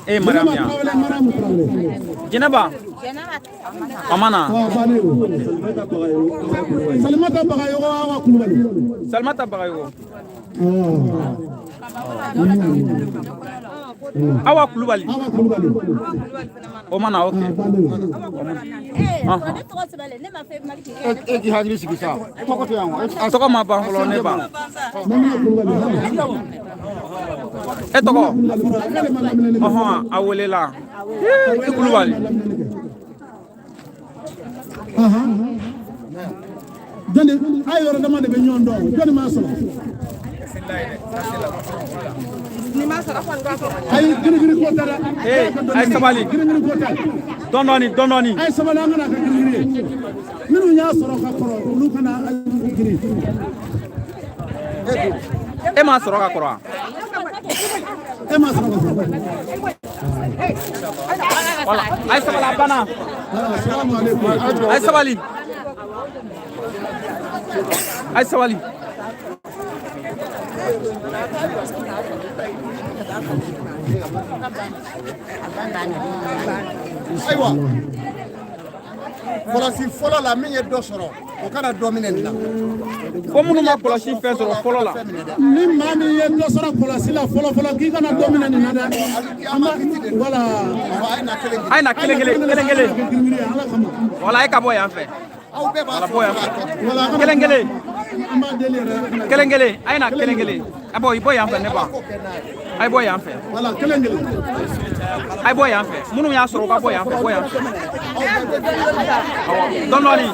E ye Mariamu Jɛnɛba ya. Tarawele, Mariamu Tarawele. Jɛnɛba. A ma na. Ah, bannen don. Salimata Bagayogo, Awa Kulubali. Salimata Bagayogo. Ah. Awa Kulubali. Awa Kulubali. O ma na, ok. Ah, bannen don. E k'i hakili sigi sa, tɔgɔ tɛ yan wa? Tɔgɔ ma ban fɔlɔ ne ba. Mamina Kulubali. E tɔgɔ? Kulubali fɔlɔ, k'ale ma laminɛli kɛ. Ɔhɔn, a welela. I Kulubali. Ahan. Jɔnni, a ye yɔrɔ dama de bɛ ɲɔgɔn dɔn, jɔnni m'a sɔrɔ? Ayi, girigiri ko tɛ dɛ. Ee, a ye sabali. Girigiri ko tɛ. Dɔɔni dɔɔni. A ye sabali, an kana kɛ girigiri ye. Minnu y'a sɔrɔ ka kɔrɔ, olu kana giri. E m'a sɔrɔ ka kɔrɔ wa? E m'a sɔrɔ ka kɔrɔ. Wala. A ye sabali, a banna. Salamu aleykum. A ye sabali. A ye sabali. Ayiwa, kɔlɔsi fɔlɔ la, min ye dɔ sɔrɔ, o kana dɔ minɛ nin na. Ko minnu ma kɔlɔsi fɛn sɔrɔ fɔlɔ la. Ni maa min ye dɔ sɔrɔ kɔlɔsi la fɔlɔ fɔlɔ, k'i kana dɔ minɛ nin na dɛ. An b'a wala. A ye na kelen A ye na kelen kelen kelen kelen. Girigiri ye Ala kama. Wala, e ka bɔ yan fɛ. Aw bɛɛ b'a Wala, sɔrɔ bɔ yan k'a fɛ. tɔ. Wala, a kana- Kelen kelen. An b'a deli yɛrɛ. A kana- Kelen kelen. A ye na kelen kelen. A bɔ, i bɔ yan fɛ ne ba. A ye bɔ yan fɛ. Wala, kelen kelen. A ye bɔ yan fɛ. Minnu y'a sɔrɔ, u ka bɔ yan fɛ. Bɔ yan fɛ. Awɔ. Dɔɔni dɔɔni.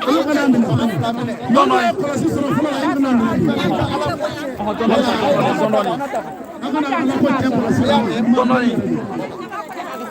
Olu kana minɛ. Maa min ye kɔlɔsi sɔrɔ fɔlɔ la, i kana minɛ. Ɔhɔn, dɔɔni dɔɔni. Dɔɔni dɔɔni. An kana ala ko cɛ kɔlɔsi la. Dɔɔni dɔɔni.